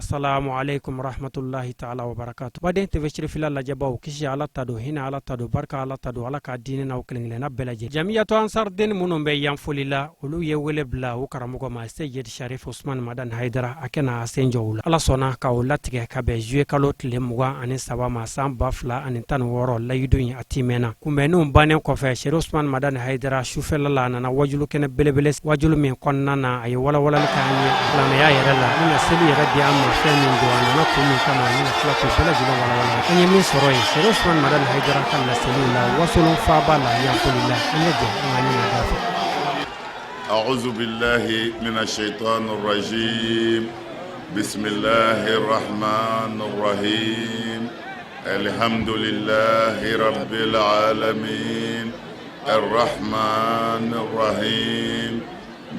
Assalamu alaikum rahmatullahi taala wa barakatu. Baden TV Sirifila lajɛbaw, kisi Ala ta don, hinɛ Ala ta don, barika Ala ta don, Ala k'a di ne n'aw kelen-kelenna bɛɛ lajɛlen. Jamiyatu Ansar den minnu bɛ Yanfolila, olu ye wele bila u karamɔgɔ ma, Seyid Sharif Usman Madani Haidara, a ka na a sen jɔ u la. Ala sɔnna ka o latigɛ ka bɛn juillet kalo tile 23 ma san 2016. Layidu in a timɛna. Kunbɛnniw bannen kɔfɛ, Sherif Usman Madani Haidara, sufɛla la, a nana wajulu kɛnɛ belebele, wajulu min kɔnɔna na a ye walawalali k'an ye silamɛya yɛrɛ la, ni ka seli yɛrɛ di an ma, fɛn min don, a nana kun min kama, ni ka tila k'o bɛɛ lajɛlen walawala an ye. Min sɔrɔ yen Sherif Usman Madani Haidara ka laseliw la Wasolon faaba la, Yanfolila, an ka jɛ an ka ɲini da fɛ. أعوذ بالله من الشيطان الرجيم. بسم الله الرحمن الرحيم. الحمد لله رب العالمين، الرحمن الرحيم،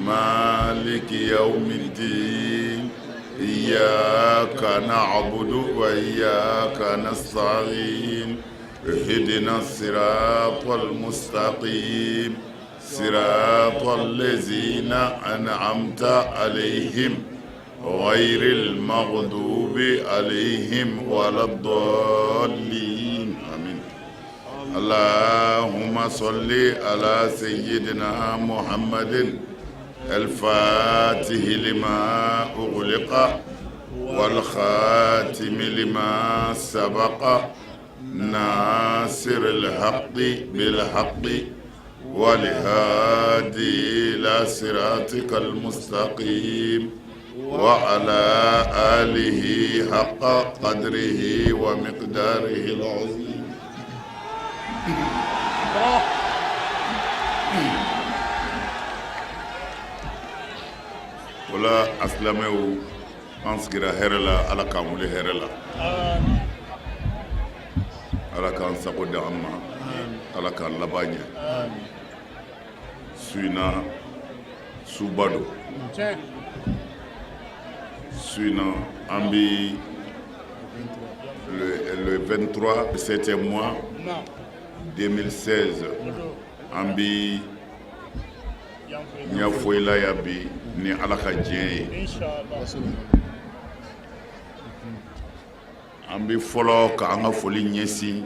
مالك يوم الدين. إياك نعبد وإياك نستعين. اهدنا الصراط المستقيم، صراط الذين أنعمت عليهم، غير المغضوب عليهم ولا الضالين. آمين. اللهم صل على سيدنا محمد الفاتح لما أغلق والخاتم لما سبق، ناصر الحق بالحق، والهادي إلى صراطك المستقيم، وعلى آله حق قدره ومقداره العظيم. Wala a silamɛw, an sigira hɛrɛ la, Ala k'an wuli hɛrɛ la, Ala k'an sago di an ma, Ala k'an laban ɲɛ. Su in na, suba don. Su in na, an bi le 23 septième mois 2016, an bi Ɲafoyila yan bi ni Ala ka diɲɛ ye. An bɛ fɔlɔ ka an ka foli ɲɛsin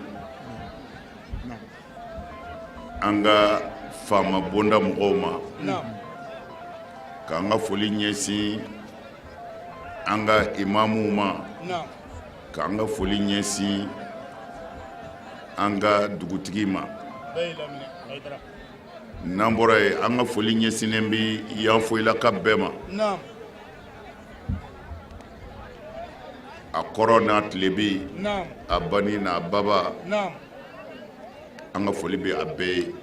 an ka faama bonda mɔgɔw ma, k'an ka foli ɲɛsin an ka imamuw ma, k'an ka foli ɲɛsin an ka dugutigi ma. N'an bɔra yen, an ka foli ɲɛsinnen bɛ Yanfoyilaka bɛɛ ma, a kɔrɔn n'a tilebin, a bani n'a baba, an ka foli bɛ a bɛɛ ye.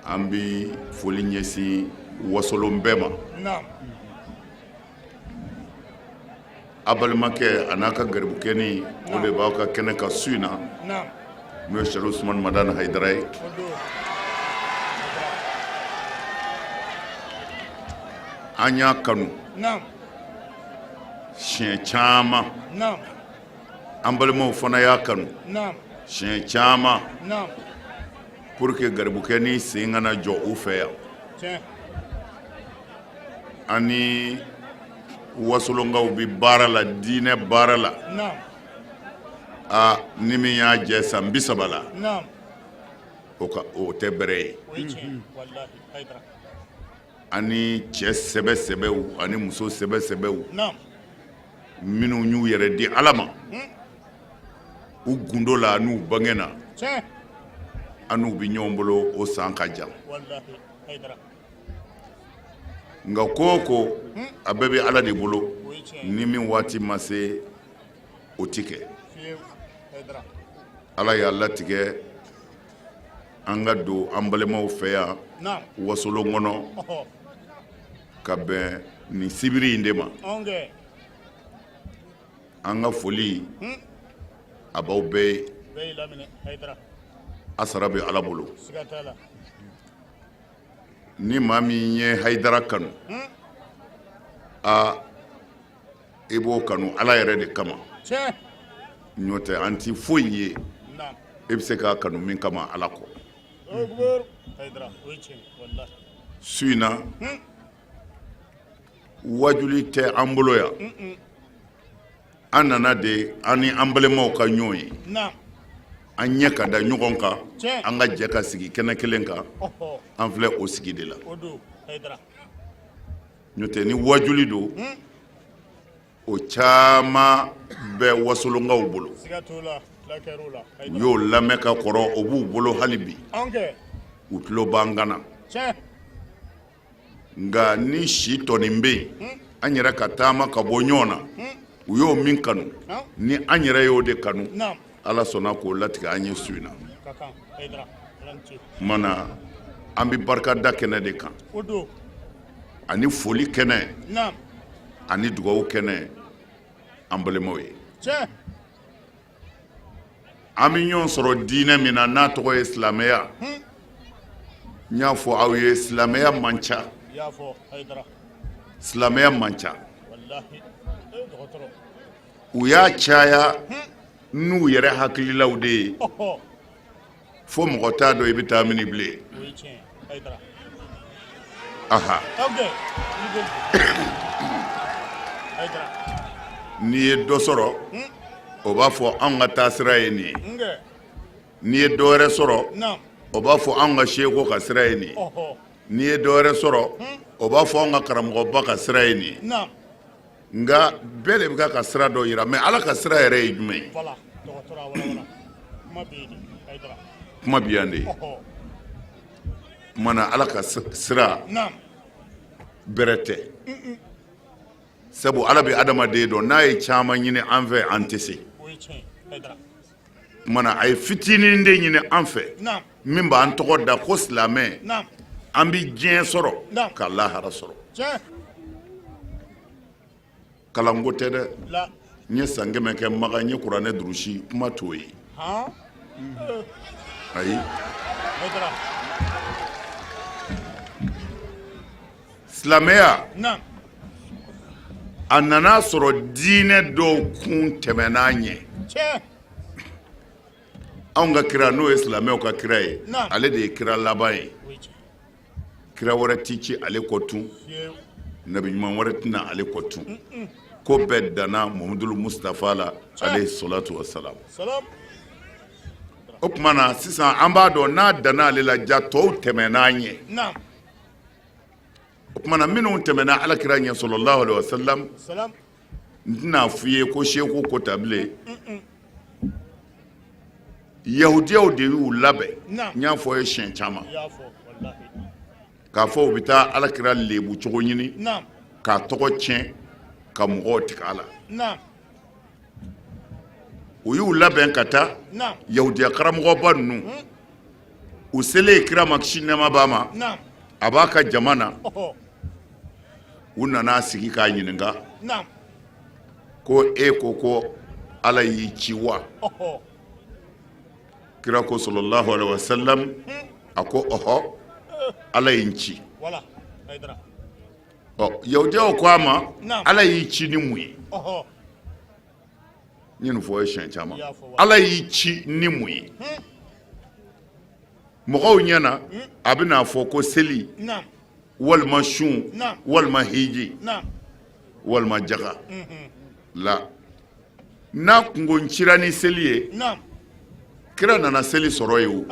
An bɛ foli ɲɛsin Wasolon bɛɛ ma. A balimakɛ a n'a ka garibukɛnin, o de b'aw ka kɛnɛ kan su in na, n'o ye Sɛki Usumani Madani Hayidara ye. An y'a kanu siɲɛ caman, an balimaw fana y'a kanu siɲɛ caman pour que garibukɛnin sen kana jɔ u fɛ yan. An ni Wasolonkaw bɛ baara la, diinɛ baara la. Aa, ni min y'a jɛ san 30 la, o ka o tɛ bɛrɛ ye. Ani cɛ sɛbɛ sɛbɛw ani muso sɛbɛ sɛbɛw minnu y'u yɛrɛ di Ala ma u gundo la n'u bange na, an n'u bɛ ɲɔgɔn bolo, o san ka jan. Nka ko o ko, a bɛɛ bɛ Ala de bolo. Ni min waati ma se, o tɛ kɛ. Ala y'a latigɛ an ka don an balimaw fɛ yan Wasolon kɔnɔ ka bɛn nin sibiri in de ma. An ka foli a b'aw bɛɛ ye. A sara bɛ Ala bolo. Ni maa min ye Hayidara kanu, aa, i b'o kanu Ala yɛrɛ de kama. N'o tɛ, an tɛ foyi ye e bɛ se k'a kanu min kama Ala kɔ. Su in na, Wajuli tɛ an bolo yan. An nana de an ni an balimaw ka ɲɔgɔn ye, an ɲɛ ka da ɲɔgɔn kan, an ka jɛ ka sigi kɛnɛ kelen kan. An filɛ o sigi de la. N'o tɛ, ni wajuli don, o caman bɛ wasolonkaw bolo. U y'o lamɛn ka kɔrɔ, o b'u bolo hali bi, u tulo b'an kan na. Nka ni si tɔnin bɛ yen, an yɛrɛ ka taama ka bɔ ɲɔgɔn na, u y'o min kanu, ni an yɛrɛ y'o de kanu, Ala sɔnna k'o latigɛ an ye su in na. Tuma na, an bɛ barikada kɛnɛ de kan, ani foli kɛnɛ, ani dugawu kɛnɛ an balimaw ye. An bɛ ɲɔgɔn sɔrɔ diinɛ min na, n'a tɔgɔ ye silamɛya, n y'a fɔ aw ye, silamɛya man ca, silamɛya man ca. U y'a caya n'u yɛrɛ hakililaw de ye, fo mɔgɔ t'a dɔn i bɛ taa mini bilen. Aha, n'i ye dɔ sɔrɔ, o b'a fɔ anw ka taasira ye nin ye. N'i ye dɔ wɛrɛ sɔrɔ, o b'a fɔ anw ka seko ka sira ye nin ye. N'i ye dɔ wɛrɛ sɔrɔ, o b'a fɔ anw ka karamɔgɔba ka sira ye nin ye. Nka bɛɛ de bɛ ka sira dɔ jira, mais Ala ka sira yɛrɛ ye jumɛn ye? Kuma bi yan de. Tuma na, Ala ka sira bɛrɛ tɛ, sabu Ala bɛ adamaden dɔn. N'a ye caman ɲini an fɛ, an tɛ se. Tuma na, a ye fitinin de ɲini an fɛ, min b'an tɔgɔ da ko silamɛ, an bɛ diɲɛ sɔrɔ ka lahara sɔrɔ. Kalanko tɛ dɛ. N ye san 100 kɛ Makan, n ye kuranɛ durusi, kuma t'o ye, ayi. Silamɛya, a nana sɔrɔ diinɛ dɔw kun tɛmɛn'a ɲɛ. Anw ka kira, n'o ye silamɛw ka kira ye, ale de ye kira laban ye. Kira wɛrɛ ti ci ale kɔ tun, nabi ɲuman wɛrɛ tɛna ale kɔ tun. Ko bɛɛ danna Muhamadu Mustafa la, alayhi salatu wasalam. O tuma na sisan, an b'a dɔn n'a danna ale la, ja tɔw tɛmɛn'a ɲɛ. O tuma na, minnu tɛmɛna alakira ɲɛ, sallallahu alaihi wasallam, n tɛna f'i ye ko seku ko ta bilen. Yahudiyaw de y'u labɛn. N y'a fɔ ye siɲɛ caman k'a fɔ u bɛ taa alakira lebu cogo ɲini k'a tɔgɔ tiɲɛ, ka mɔgɔw tigɛ a la. U y'u labɛn ka taa. Yahudiya karamɔgɔba ninnu, u selen kira ma, kisi nɛɛma b'a ma, a b'a ka jama na, u nana sigi k'a ɲininka ko: "E ko ko Ala y'i ci wa?" Kira ko, sallallahu alaihi wasallam, a ko: "Ɔhɔ, Ala ye n ci." Ɔ, yahudiyaw ko a ma: "Ala y'i ci ni mun ye?" N ye nin fɔ ye siɲɛ caman. Ala y'i ci ni mun ye? Mɔgɔw ɲɛna, a bɛna fɔ ko seli, walima sun, walima hiji, walima jaga la. N'a kunko n cira ni seli ye, kira nana seli sɔrɔ ye. O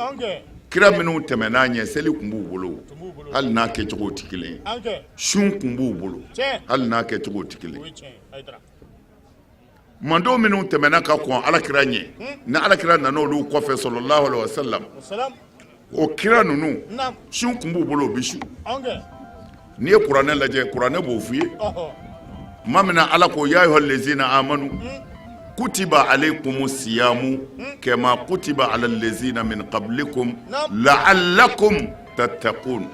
kira minnu tɛmɛn'a ɲɛ, seli tun b'u bolo, hali n'a kɛcogo tɛ kelen ye. Sun tun b'u bolo, hali n'a kɛcogo tɛ kelen ye. Mantɔn minnu tɛmɛna ka kɔn alakira ɲɛ, ni alakira nana olu kɔfɛ, sallallahu alaihi wasallam, o kira ninnu, sun tun b'u bolo, u bɛ sun. N'i ye kuranɛ lajɛ, kuranɛ b'o f'i ye. Tuma min na Ala ko: ya ayyuhal lezina amanu kutiba alaykumu siyamu kama kutiba alal lezina min qablikum la'allakum tattaqun.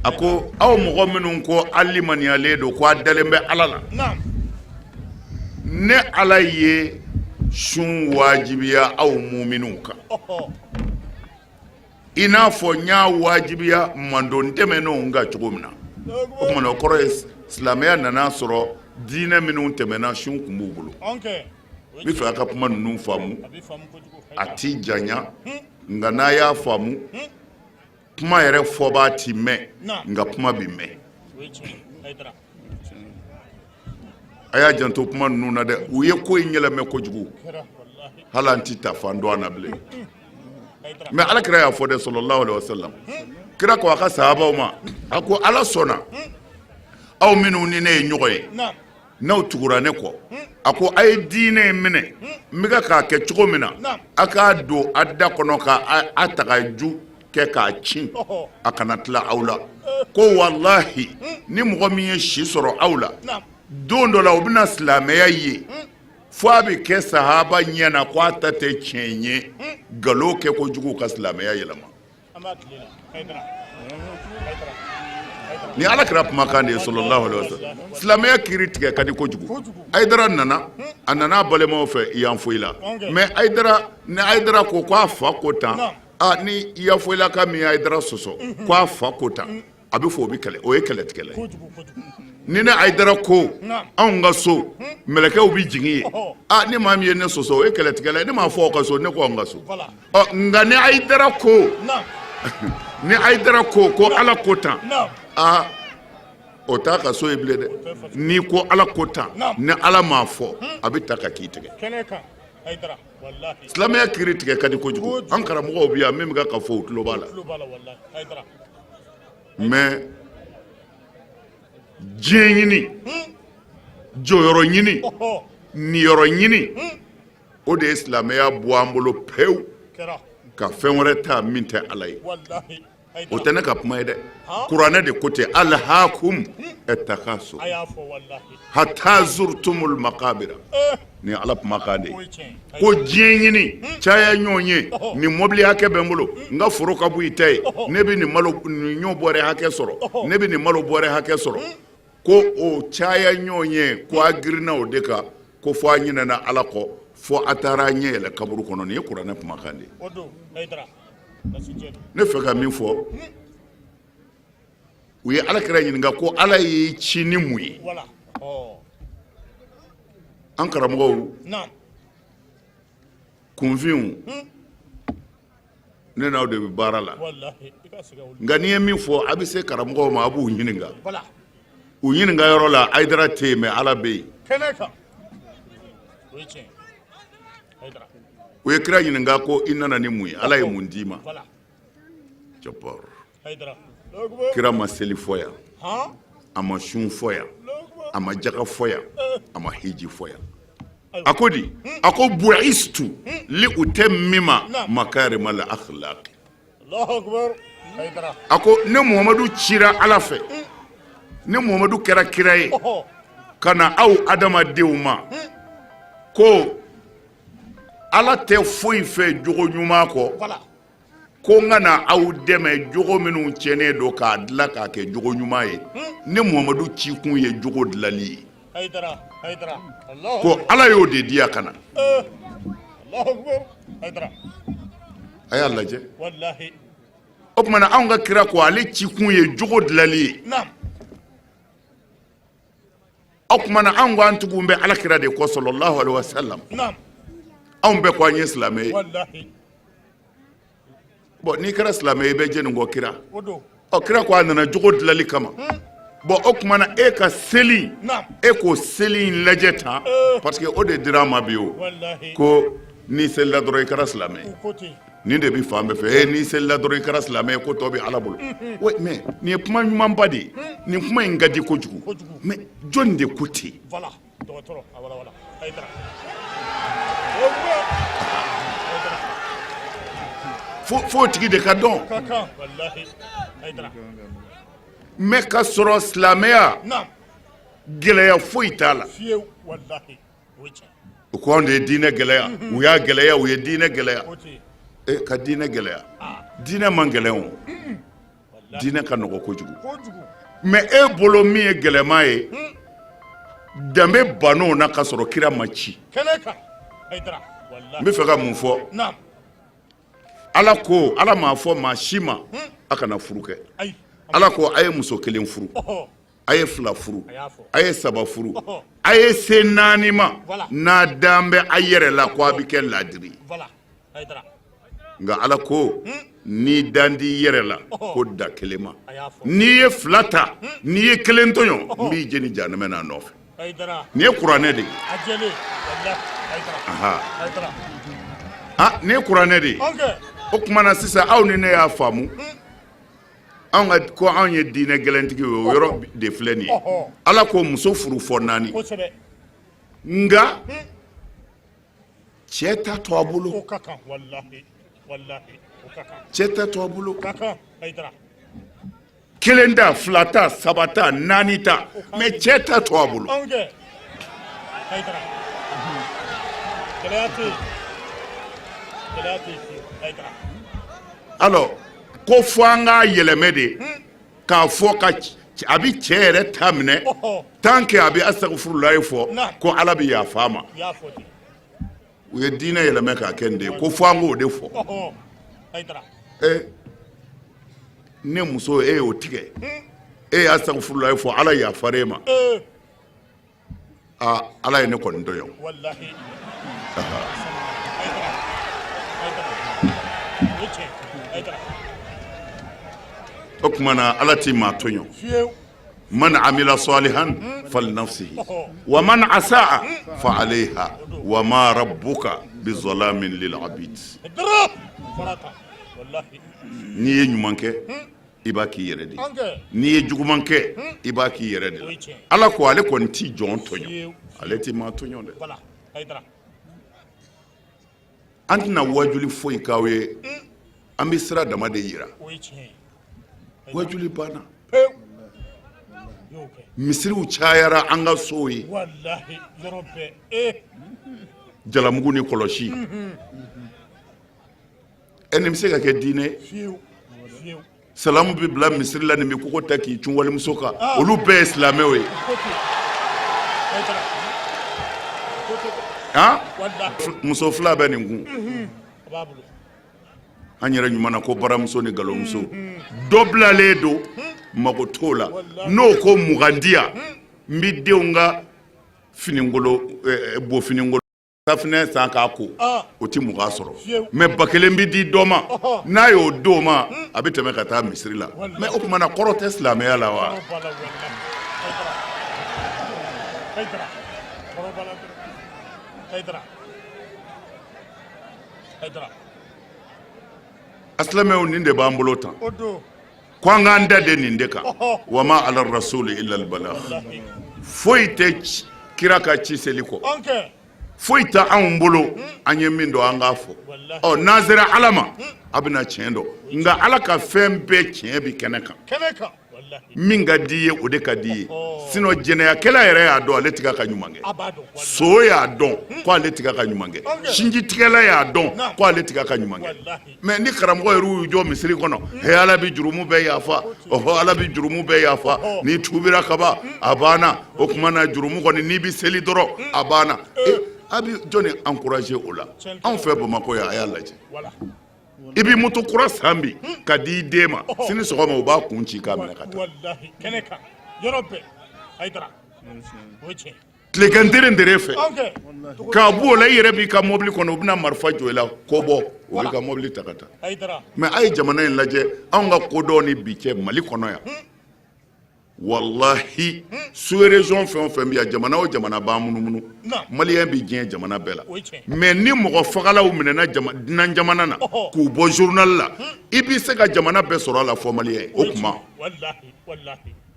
A ko: aw mɔgɔ minnu ko a limaniyalen don, ko a dalen bɛ Ala la, ne Ala ye sun wajibiya aw muminuw kan, i n'a fɔ n y'a wajibiya mantɔn tɛmɛnenw kan cogo min na. O tuma na, o kɔrɔ ye silamɛya nana sɔrɔ diinɛ minnu tɛmɛna, sun tun b'u bolo. N bɛ fɛ a ka kuma ninnu faamu. A ti janya, nka n'a y'a faamu, kuma yɛrɛ fɔbaa ti mɛn, nka kuma bɛ mɛn. A y'a janto kuma ninnu na dɛ. U ye ko in yɛlɛmɛ kojugu, hali an ti taa fan dɔn an na bilen. Mais ala kira y'a fɔ dɛ, sallallahu alaihi wasallam. Kira ko a ka sahabaw ma, a ko ala sɔnna aw minnu ni ne ye ɲɔgɔn ye, n'aw tugura ne kɔ, a ko a ye diinɛ in minɛ n bɛ ka k'a kɛ cogo min na, a k'a don a da kɔnɔ ka a tagaju kɛ k'a cin, a kana tila aw la. Ko walahi, ni mɔgɔ min ye si sɔrɔ aw la, don dɔ la u bɛna silamɛya ye, fo a bɛ kɛ sahaba ɲɛ na ko a ta tɛ tiɲɛ ye, nkalon kɛ kojugu ka silamɛya yɛlɛma. Ni ala kira kumakan de ye, sallallahu alaihi wasallam. Silamɛya kiri tigɛ ka di kojugu. Ayidara nana, a nana a balimaw fɛ Yanfoyila. Mais Ayidara, ni Ayidara ko k'a fa ko tan, aa, ni Yanfoyilaka min ye Ayidara sɔsɔ ko a fa ko tan, a bɛ fɔ o bɛ kɛlɛ, o ye kɛlɛtigɛla ye. Ni ne Ayidara ko anw ka so mɛlɛkɛw bɛ jigin yen, aa, ni maa min ye ne sɔsɔ, o ye kɛlɛtigɛla ye. Ne m'a fɔ aw ka so, ne ko anw ka so. Ɔ, nka ni Ayidara ko, ni Ayidara ko ko ala ko tan, aa, o t'a ka so ye bilen dɛ. N'i ko ala ko tan, ni ala m'a fɔ, a bɛ ta ka k'i tigɛ. Silamɛya kiri tigɛ ka di kojugu. An karamɔgɔw bɛ yan, min bɛ ka fɔ, u tulo b'a la. Mais diɲɛ ɲini, jɔyɔrɔ ɲini, niyɔrɔ ɲini, o de ye silamɛya bɔ an bolo pewu ka fɛn wɛrɛ ta min tɛ ala ye. O tɛ ne ka kuma ye dɛ, kuranɛ de ko ten: alhakum attakasur hatta zurtumul makabira. Ni ala kumakan de ye ko diɲɛ ɲini, caya ɲɔgɔn ye, nin mɔbili hakɛ bɛ n bolo, n ka foro ka bon i ta ye, ne bɛ nin malo nin ɲɔ bɔrɛ hakɛ sɔrɔ, ne bɛ nin malo bɔrɛ hakɛ sɔrɔ, ko o caya ɲɔgɔn ye, ko a girinna o de kan, ko fo a ɲinɛna ala kɔ, fo a taara a ɲɛ yɛlɛ kaburu kɔnɔ. Nin ye kuranɛ kumakan de ye. Ne fɛ ka min fɔ, u ye ala kira ɲininka ko ala y'i ci ni mun ye? An karamɔgɔw kunfinw, ne n'aw de bɛ baara la, nka n'i ye min fɔ, a bɛ se karamɔgɔw ma, a b'u ɲininka. U ɲininka yɔrɔ la, Ayidara tɛ yen, mais ala bɛ yen. U ye kira ɲininka ko i nana ni mun ye, ala ye mun d'i ma? Kira ma seli fɔ yan, a ma sun fɔ yan, a ma jaga fɔ yan, a ma hiji fɔ yan. A ko di? A ko bu'istu li utammima makarimal akhlaq. A ko ne Muhamadu cira ala fɛ, ne Muhamadu kɛra kira ye ka na aw adamadenw ma, ko ala tɛ foyi fɛ jogo ɲuman kɔ, ko n ka na aw dɛmɛ jogo minnu tiɲɛnen don k'a dilan k'a kɛ jogo ɲuman ye. Ne Muhamadu cikun ye jogo dilanli ye, ko ala y'o de di yan ka na. A y'a lajɛ. O tuma na anw ka kira ko ale cikun ye jogo dilanli ye. O tuma na anw ko an tugu bɛ ala kira de kɔ, sallallahu alaihi wasallam. Anw bɛɛ ko an ye silamɛ ye. Bon, n'i kɛra silamɛ ye, i bɛ jɛni kɔ kira. Ɔ, kira ko a nana jogo dilanli kama. Bon, o tuma na e ka seli, e k'o seli in lajɛ tan, parce que o de dira an ma bi. O ko n'i selila dɔrɔn, i kɛra silamɛ ye. Nin de bɛ fan bɛɛ fɛ. E, n'i selila dɔrɔn, i kɛra silamɛ ye, ko tɔ bɛ ala bolo. Oui, mais nin ye kuma ɲumanba de ye. Nin kuma in ka di kojugu, mais jɔn de ko ten? Fo tigi de ka dɔn. Mais ka sɔrɔ silamɛya gɛlɛya foyi t'a la. U ko anw de ye diinɛ gɛlɛya. U y'a gɛlɛya, u ye diinɛ gɛlɛya. Ka diinɛ gɛlɛya, diinɛ man gɛlɛn o, diinɛ ka nɔgɔ kojugu. Mais e bolo min ye gɛlɛman ye, danbe bann'o na ka sɔrɔ kira ma ci. N bɛ fɛ ka mun fɔ? Ala ko, ala m'a fɔ maa si ma a kana furu kɛ. Ala ko a ye muso kelen furu, a ye fila furu, a ye saba furu, a ye se naani ma n'a dan bɛ a yɛrɛ la ko a bɛ kɛ laadiri. Nka Ala ko n'i dan t'i yɛrɛ la ko dan kelen ma, n'i ye fila ta, n'i ye kelen tɔɲɔ, n b'i jeni jahanama na nɔfɛ. Nin ye kuranɛ de ye, nin ye kuranɛ de ye. O tuma na sisan aw ni ne y'a faamu anw ka ko anw ye diinɛ gɛlɛntigi ye, o yɔrɔ de filɛ nin ye. Ala ko muso furu fɔ naani, nka cɛ ta to a bolo, cɛ ta to a bolo, kelen ta, fila ta, saba ta, naani ta, mais cɛ ta to a bolo. Alors ko fo an k'a yɛlɛmɛ de k'a fɔ ka a bɛ cɛ yɛrɛ ta minɛ tant que a bɛ asafurulayi fɔ ko Ala bɛ yafa a ma. U ye diinɛ yɛlɛmɛ k'a kɛ nin de ye, ko fo an k'o de fɔ. Ee, ne muso, e y'o tigɛ, e y'a asafurulayi fɔ, Ala yafara e ma. Aa, Ala ye ne kɔni tɔɲɔ. O tuma na Ala tɛ maa tɔɲɔ. Man amila salihan falinafsihi wa man asaa fa alayha wa ma rabbuka bizalamin lil abid. N'i ye ɲuman kɛ, i b'a k'i yɛrɛ de ye. N'i ye juguman kɛ, i b'a k'i yɛrɛ de la. Ala ko ale kɔni ti jɔn tɔɲɔ, ale ti maa tɔɲɔ dɛ. An tɛna wajuli foyi k'aw ye, an bɛ sira dama de yira. Wajuli banna, misiriw cayara an ka sow ye, jalamugu ni kɔlɔsi. Ɛ, nin bɛ se ka kɛ diinɛ ye? Salamu bɛ bila misiri la, nin bɛ kogo ta k'i cun walimuso kan. Olu bɛɛ ye silamɛw ye. Muso fila bɛ nin kun, an yɛrɛ ɲuman na ko baramuso ni nkalonmuso. Dɔ bilalen don, mago t'o la. N'o ko 20 di yan, n bɛ denw ka finikolon bo, finikolon safinɛ san k'a ko, o tɛ 20 sɔrɔ. Mais 1000 bɛ di dɔ ma, n'a y'o d'o ma, a bɛ tɛmɛ ka taa misiri la. Mais o tuma na kɔrɔ tɛ silamɛya la wa? A silamɛw, nin de b'an bolo tan ko an k'an da de nin de kan. Wa ma ala rasuli illa albalagh. Foyi tɛ kira ka ci seli kɔ, foyi tɛ anw bolo. An ye min dɔn, an k'a fɔ. Ɔ, n'an sera Ala ma, a bɛna tiɲɛ dɔn. Nka Ala ka fɛn bɛɛ tiɲɛ bɛ kɛnɛ kan. Min ka di i ye, o de ka di i ye. Sinon jɛnɛyakɛla yɛrɛ y'a dɔn ale tɛ ka ɲuman kɛ, so y'a dɔn ko ale tɛ ka ɲuman kɛ, sinjitigɛla y'a dɔn ko ale tɛ ka ɲuman kɛ. Mais ni karamɔgɔ yɛrɛ y'u jɔ misiri kɔnɔ, he, Ala bɛ jurumu bɛɛ yafa, ɔhɔ, Ala bɛ jurumu bɛɛ yafa, n'i tuubira kaban, a banna. O tuma na jurumu kɔni, n'i bɛ seli dɔrɔn, a banna. A bɛ jɔnni encourager o la? Anw fɛ Bamakɔ yan, a y'a lajɛ, i bɛ moto kura san bi ka di i den ma, sini sɔgɔma u b'a kun ci k'a minɛ ka taa. Tilegan tere fɛ k'a b'o la, i yɛrɛ b'i ka mobili kɔnɔ, u bɛna marifa jɔ i la ko bɔ, u b'i ka mobili ta ka taa. Mais a ye jamana in lajɛ, anw ka kodɔn ni bi cɛ Mali kɔnɔ yan, walahi, sous-région fɛn o fɛn bɛ yan, jamana o jamana b'an munumunu, maliyɛn bɛ diɲɛ jamana bɛɛ la. Mais ni mɔgɔ fagalaw minɛna dunan jamana na k'u bɔ journal la, i bɛ se ka jamana bɛɛ sɔrɔ a la fɔ maliyɛn. O tuma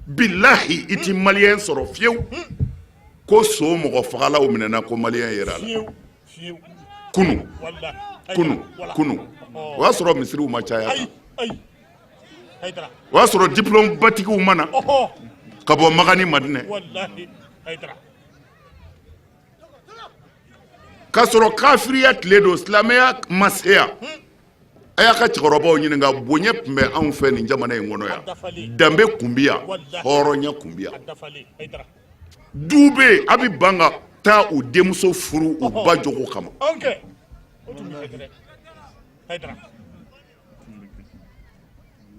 bilahi, i ti maliyɛn sɔrɔ fiyewu ko so mɔgɔ fagalaw minɛna ko maliyɛn yɛrɛ a la. Kunu kunu kunu, o y'a sɔrɔ misiriw ma caya, o y'a sɔrɔ diplôme batigiw ma na ka bɔ Makan ni Madinɛ, k'a sɔrɔ kafiriya tile don, silamɛya ma se yan. A y'a ka cɛkɔrɔbaw ɲininka, bonya tun bɛ anw fɛ nin jamana in kɔnɔ yan, danbe tun bɛ yan, hɔrɔnya tun bɛ yan. Du bɛ yen, a bɛ ban ka taa u denmuso furu u ba jogo kama.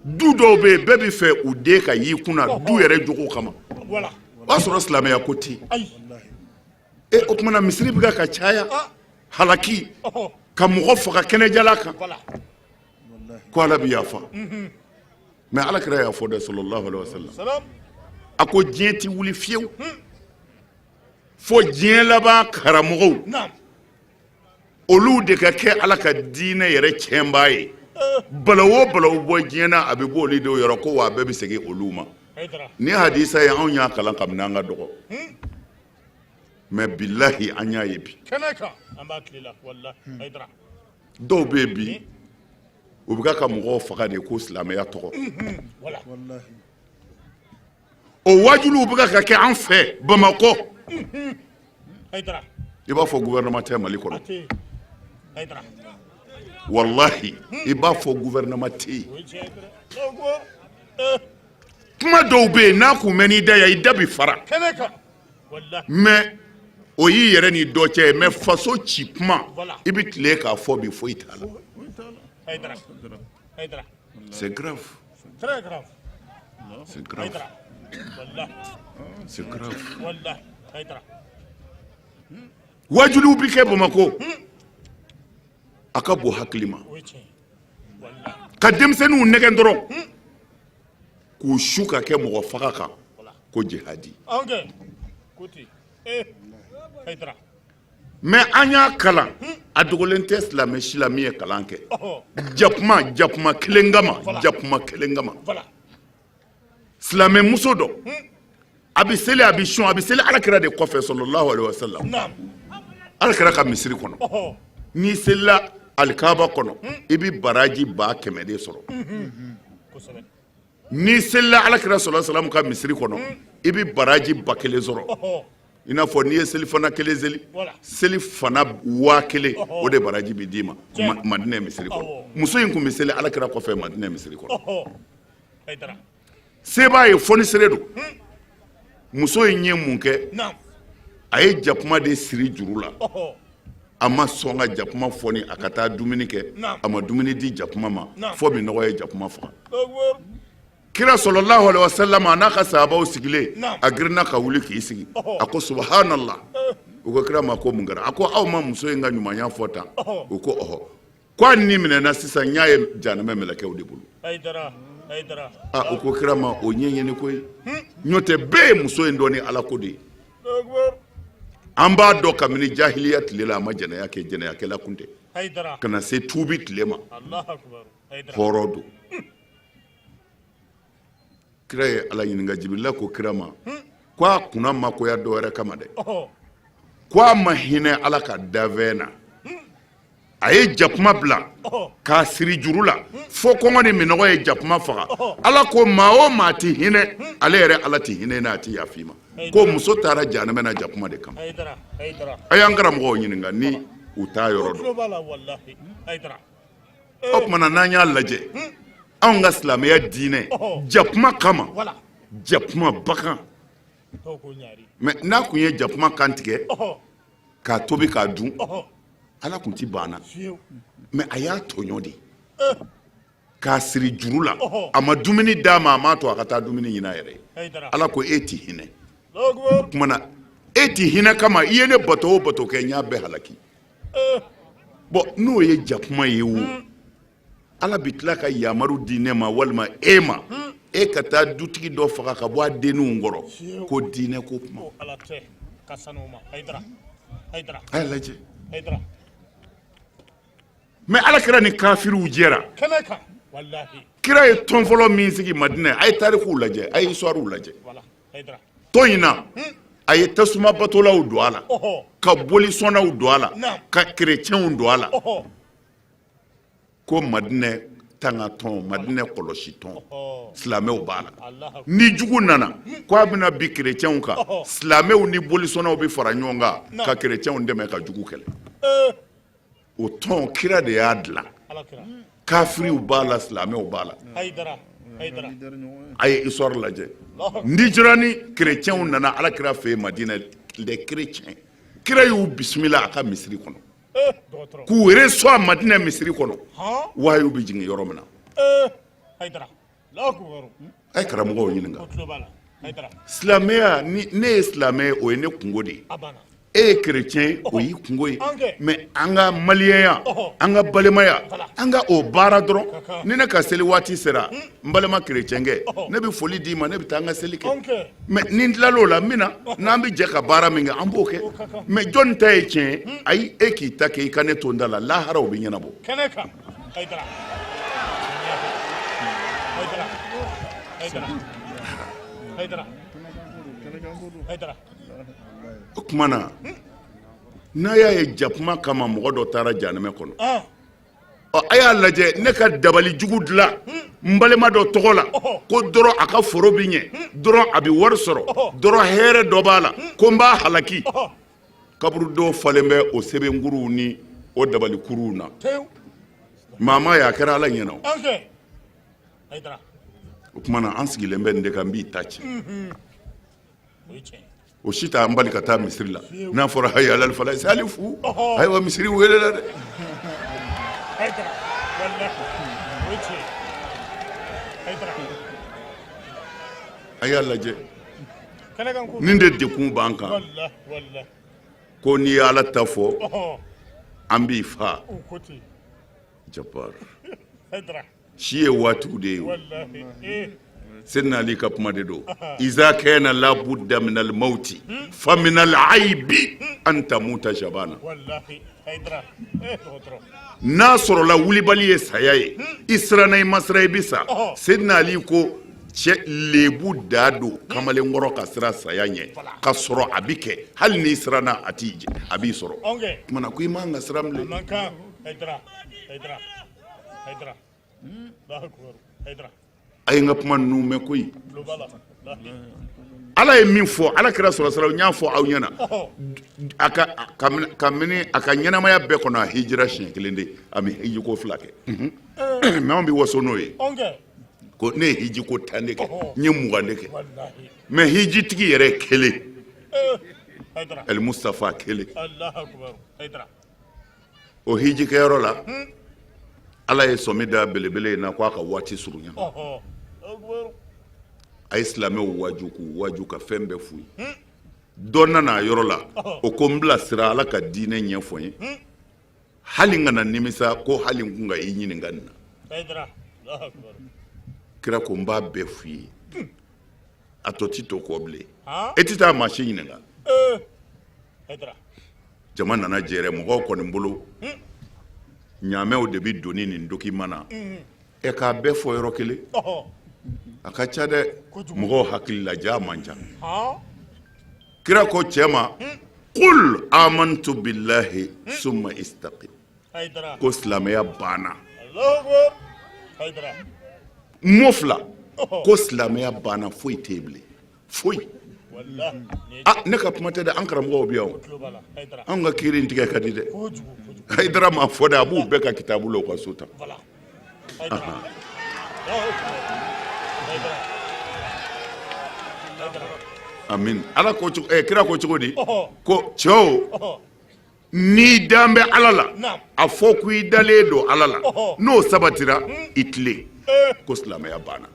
Du dɔw bɛ yen, bɛɛ bɛ fɛ u den ka y'i kunna du yɛrɛ jogo kama. O y'a sɔrɔ silamɛya ko tɛ yen. E, o tuma na misiri bɛ ka caya, halaki ka mɔgɔ faga kɛnɛjala kan. Ko Ala bɛ yafa. Mais Ala kira y'a fɔ dɛ, sallallahu alaihi wasallam, a ko diɲɛ tɛ wuli fiyewu fo diɲɛ laban karamɔgɔw, olu de ka kɛ Ala ka diinɛ yɛrɛ tiɲɛbaa ye. Balawu o balawu bɔ diɲɛ na, a bɛ bɔ olu de yɔrɔ ko, wa a bɛɛ bɛ segin olu ma. Ni hadisa ye, anw y'a kalan kabini an ka dɔgɔ, mais bilahi, an y'a ye bi. Dɔw bɛ yen bi, u bɛ ka mɔgɔw faga de ko silamɛya tɔgɔ. O wajuliw bɛ ka kɛ an fɛ Bamakɔ, i b'a fɔ gouvernement tɛ Mali kɔnɔ. Walahi, i b'a fɔ gouvernement tɛ yen. Kuma dɔw bɛ yen, n'a kun mɛnn'i da yan, i da bɛ fara, mais o y'i yɛrɛ ni dɔ cɛ ye. Mais faso ci kuma, i bɛ tile k'a fɔ bi, foyi t'a la. C'est grave, c'est grave, c'est grave. Wajuliw bɛ kɛ Bamakɔ, a ka bon hakili ma ka denmisɛnninw nɛgɛn dɔrɔn k'u su ka kɛ mɔgɔ faga kan ko jihadi. Mais an y'a kalan, a dogolen tɛ silamɛ si la min ye kalan kɛ. Jakuma, jakuma kelen kama, jakuma kelen kama, silamɛ muso dɔ, a bɛ seli, a bɛ sun, a bɛ seli Alakira de kɔfɛ, sallallahu alaihi wasallam, Alakira ka misiri kɔnɔ. N'i selila alikaba kɔnɔ, i bɛ baraji 100 000 de sɔrɔ. N'i selila Alakira sallallahu alaihi wasallam ka misiri kɔnɔ, i bɛ baraji 1000 sɔrɔ. I n'a fɔ n'i ye selifana kelen seli, selifana 1000, o de baraji bɛ d'i ma Madinɛ misiri kɔnɔ. Muso in tun bɛ seli Alakira kɔfɛ Madinɛ misiri kɔnɔ. Se b'a ye, fonisere don. Muso in ye mun kɛ? A ye jakuma de siri juru la. A ma sɔn ka jakuma fɔni a ka taa dumuni kɛ. A ma dumuni di jakuma ma fo minnɔgɔ ye jakuma faga. Kira sallallahu alaihi wasallam, a n'a ka sahabaw sigilen, a girinna ka wuli k'i sigi, a ko subhanallah. U ko kira ma ko mun kɛra? A ko aw ma muso in ka ɲumanya fɔ tan? U ko ɔhɔ. Ko a ni minɛna sisan, n y'a ye janɛmɛ mɛlɛkɛw de bolo. A u ko kira ma o ɲɛɲini koyi, n'o tɛ bɛɛ ye muso in dɔn ni Ala ko de ye. An b'a dɔn kabini jahiliya tile la, a ma jɛnɛya kɛ, jɛnɛyakɛla kun tɛ, ka na se tuubi tile ma, hɔrɔn don. Kira ye Ala ɲininka. Jibirila ko kira ma ko a kunna ma goya dɔ wɛrɛ kama dɛ, ko a ma hinɛ Ala ka danfɛn na. A ye jakuma bila k'a siri juru la fo kɔngɔ ni minnɔgɔ ye jakuma faga. Ala ko maa o maa tɛ hinɛ, ale yɛrɛ Ala tɛ hinɛ n'a tɛ yafa i ma. Ko muso taara janɛmɛ na jakuma de kama. A y'an karamɔgɔw ɲininka ni u t'a yɔrɔ dɔn. O tuma na, n'an y'a lajɛ, anw ka silamɛya diinɛ, jakuma kama, jakuma bagan, mais n'a kun ye jakuma kan tigɛ k'a tobi k'a dun, Ala kun ti ban na. Mais a y'a tɔɲɔ de k'a siri juru la. A ma dumuni d'a ma, a m'a to a ka taa dumuni ɲini a yɛrɛ ye. Ala ko e ti hinɛ. O tuma na, e ti hinɛ kama, i ye ne bato o bato kɛ, n y'a bɛɛ halaki. Bon, n'o ye jakuma ye o, Ala bɛ tila ka yamaru di ne ma walima e ma, e ka taa dutigi dɔ faga ka bɔ a denninw kɔrɔ ko diinɛ ko kuma. A y'a lajɛ. Mais Ala kira ni kafiriw jɛra. Kira ye tɔn fɔlɔ min sigi Madinɛ, a ye tarikuw lajɛ, a ye histoirew lajɛ. Tɔn in na, a ye tasuma batolaw don a la, ka bolisɔnnaw don a la, ka kerecɛnw don a la, ko Madinɛ tanga tɔn, Madinɛ kɔlɔsi tɔn. Silamɛw b'a la. Ni jugu nana ko a bɛna bin kerecɛnw kan, silamɛw ni bolisɔnnaw bɛ fara ɲɔgɔn kan ka kerecɛnw dɛmɛ ka jugu kɛlɛ. O tɔn, kira de y'a dilan. Kafiriw b'a la, silamɛw b'a la. A ye histoire lajɛ. Nijirani kerecɛnw nana Ala kira fɛ yen Madinɛ, les chrétiens, kira y'u bisimila a ka misiri kɔnɔ, k'u reçoit Madinɛ misiri kɔnɔ, wahayu bɛ jigin yɔrɔ min na. A ye karamɔgɔw ɲininka. Silamɛya ni ne ye silamɛ ye, o ye ne kungo de ye. E ye kerecɛn ye, o y'i kunko ye, mais an ka maliyɛnya, an ka balimaya, an ka o baara dɔrɔn. Ni ne ka seli waati sera, n balima kerecɛnkɛ, ne bɛ foli d'i ma, ne bɛ taa n ka seli kɛ. Mais ni n tilal'o la, n bɛ na, n'an bɛ jɛ ka baara min kɛ, an b'o kɛ. Mais jɔnni ta ye tiɲɛ ye? Ayi, e k'i ta kɛ, i ka ne to n ta la, lahara o bɛ ɲɛnabɔ. Kɛnɛ kan, Hayidara, Hayidara, Hayidara, Hayidara, Hayidara. O tuma na, n'a y'a ye jakuma kama mɔgɔ dɔ taara janɛmɛ kɔnɔ, ɔ, a y'a lajɛ, ne ka dabali jugu dilan n balima dɔ tɔgɔ la ko dɔrɔn a ka foro bɛ ɲɛ dɔrɔn, a bɛ wari sɔrɔ dɔrɔn, hɛrɛ dɔ b'a la, ko n b'a halaki. Kaburudo falen bɛ o sɛbɛnkuruw ni o dabalikuruw na. Maa ma ye, a kɛra Ala ɲɛna. O tuma na, an sigilen bɛ nin de kan, n b'i ta ci. O si t'an bali ka taa misiri la. N'a fɔra hayya alal falahi, salifu, ayiwa, misiri welela dɛ. A y'a lajɛ, nin de dekun b'an kan, ko n'i ye Ala ta fɔ, an b'i fa. Jabar si ye waatiw de ye. Seydina Ali ka kuma de don: iza kana labudda min almauti fa min alaibi an tamuta shabana. N'a sɔrɔla wulibali ye saya ye, i siranna, i ma siran, i bɛ sa. Seydina Ali ko cɛ lebu da don kamalenkɔrɔ ka siran saya ɲɛ, ka sɔrɔ a bɛ kɛ, hali n'i siranna, a t'i a b'i sɔrɔ. Tuma na, ko i man ka siran bilen. A ye n ka kuma ninnu mɛn koyi. Ala ye min fɔ Ala kira sɔrɔ sara, n y'a fɔ aw ɲɛna, a ka kabini a ka ɲɛnamaya bɛɛ kɔnɔ, a hijira siɲɛ kelen de, a ma hiji ko fila kɛ. Mais anw bɛ waso n'o ye ko ne ye hiji ko 10 de kɛ, n ye 20 de kɛ. Mais hijitigi yɛrɛ kelen, El Mustafa kelen, o hijikɛyɔrɔ la, Ala ye sɔmi da belebele in na ko a ka waati surunya. A ye silamɛw waju, k'u waju, ka fɛn bɛɛ f'u ye. Dɔ nana a yɔrɔ la, o ko n bilasira, Ala ka diinɛ ɲɛfɔ n ye, hali n kana nimisa ko hali n kun ka i ɲininka nin na. Kira ko n b'a bɛɛ f'i ye, a tɔ ti to kɔ bilen, e tɛ taa maa si ɲininka. Jama nana jɛrɛ, mɔgɔw kɔni bolo ɲaamɛw de bɛ doni nin document na. Ɛ, k'a bɛɛ fɔ yɔrɔ kelen, a ka ca dɛ. Mɔgɔw hakili la ja man ca. Kira ko cɛ ma: qul amantu billahi summa istaqim. Ko silamɛya banna, mot fila, ko silamɛya banna, foyi tɛ yen bilen, foyi. Ah, ne ka kuma tɛ dɛ, an karamɔgɔw bɛ yan. Anw ka kiiri in tigɛ ka di dɛ. Hayidara m'a fɔ dɛ, a b'u bɛɛ ka kitabu la, u ka so ta. Amin. Ala ko cogo, kira ko cogo di? Ko cɛw, n'i dan bɛ Ala la, a fɔ ko i dalen don Ala la, n'o sabatira, i tilen. Ko silamɛya banna.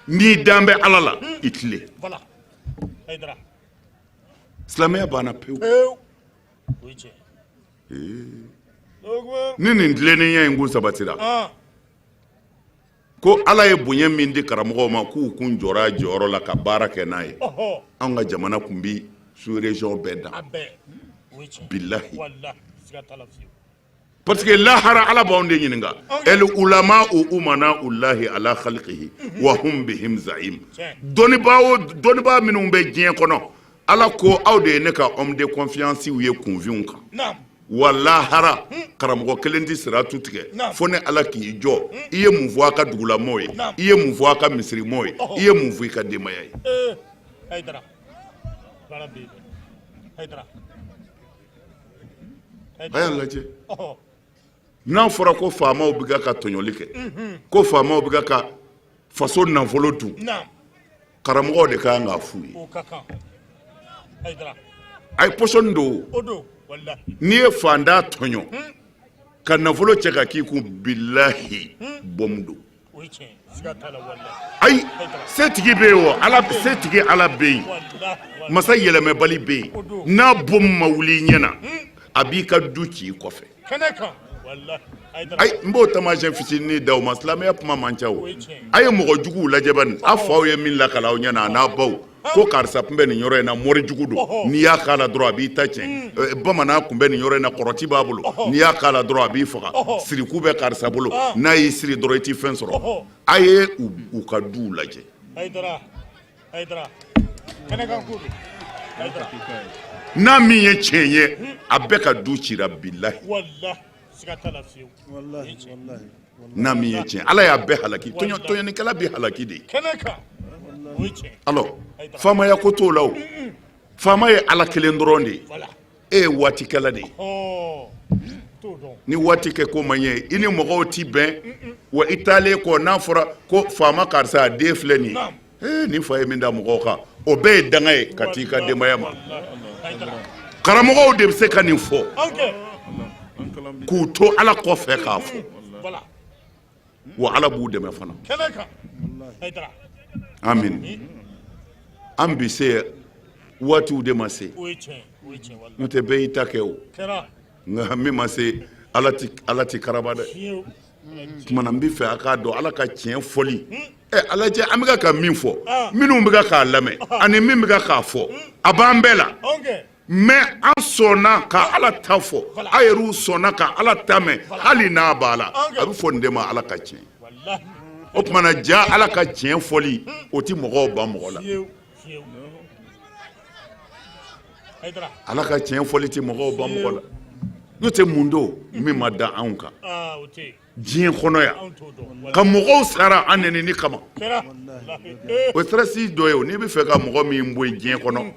N'i dan bɛ Ala la, i tilen, silamɛya banna pewu. Ni nin tilennenya in kun sabatira, ko Ala ye bonya min di karamɔgɔw ma, k'u kun jɔra jɔyɔrɔ la ka baara kɛ n'a ye, anw ka jamana kun bi sous région bɛɛ dan, bilahi. Parce que lahara, Ala b'anw de ɲininka: el ulama umana ulahi ala khalqihi wa hum bihim zaim. Dɔnnibaa o dɔnnibaa minnu bɛ diɲɛ kɔnɔ, Ala ko aw de ye ne ka homme de confiance ye kunfinw kan. Wa lahara, karamɔgɔ kelen tɛ siratu tigɛ fo ne Ala k'i jɔ: i ye mun fɔ a ka dugulamɔgɔw ye? I ye mun fɔ a ka misirimɔgɔw ye? I ye mun fɔ i ka denbaya ye? A y'a lajɛ, n'a fɔra ko faamaw bɛ ka tɔɲɔli kɛ, ko faamaw bɛ ka faso nafolo dun, karamɔgɔw de ka kan k'a f'u ye. A ye pɔsɔni don. N'i ye fantan tɔɲɔ ka nafolo cɛ ka k'i kun, bilahi, bɔmu don. Ayi, setigi bɛ yen o, Ala setigi, Ala bɛ yen, masa yɛlɛmɛbali bɛ yen. N'a bon ma wuli i ɲɛ na, a b'i ka du ci i kɔfɛ. Ayi, n b'o taamasiyɛn fitinin d'aw ma. Silamɛya kuma man ca o. A ye mɔgɔ juguw lajɛ bani, a faw ye min lakali aw ɲɛna, a n'a baw, ko karisa tun bɛ nin yɔrɔ in na, mori jugu don, n'i y'a k'a la dɔrɔn a b'i ta tiɲɛ. Bamanan tun bɛ nin yɔrɔ in na, kɔrɔti b'a bolo, n'i y'a k'a la dɔrɔn a b'i faga. Siriku bɛ karisa bolo, n'a y'i siri dɔrɔn i t'i fɛn sɔrɔ. A ye u ka duw lajɛ. N'a min ye tiɲɛ ye, a bɛɛ ka du cira, bilahi. N'a min ye tiɲɛ, Ala y'a bɛɛ halaki. Tɔɲɔnikɛla bɛ halaki de. Alors, faamaya ko t'o la o. Faama ye Ala kelen dɔrɔn de ye. E ye waatikɛla de ye. Ni waati kɛ ko man ɲɛ, i ni mɔgɔw ti bɛn wa. I taalen kɔ, n'a fɔra ko faama karisa a den filɛ nin ye, ee, nin fa ye min da mɔgɔw kan, o bɛɛ ye danga ye ka t'i ka denbaya ma. Karamɔgɔw de bɛ se ka nin fɔ k'u to Ala kɔfɛ k'a fɔ wa. Ala b'u dɛmɛ fana. Amin. An bi se waatiw de ma se, n'o tɛ bɛɛ y'i ta kɛ o. Nka min ma se, Ala ti karaba dɛ. Tuma na n bɛ fɛ a k'a dɔn, Ala ka tiɲɛ fɔli ɛ ala jɛ. An bɛ ka min fɔ, minnu bɛ k'a lamɛn ani min bɛ k'a fɔ, a b'an bɛɛ la. Mais an sɔnna ka Ala ta fɔ, a yɛrɛw sɔnna ka Ala ta mɛn, hali n'a b'a la. A bɛ fɔ nin de ma Ala ka tiɲɛ. O tuma na, ja Ala ka tiɲɛ fɔli, o tɛ mɔgɔw ban mɔgɔ la. Ala ka tiɲɛ fɔli tɛ mɔgɔw ban mɔgɔ la. N'o tɛ, mun don min ma da anw kan diɲɛ kɔnɔ yan, ka mɔgɔw sara an nɛnini kama? O sirasi dɔ ye o. N'i bɛ fɛ ka mɔgɔ min bɔ yen diɲɛ kɔnɔ,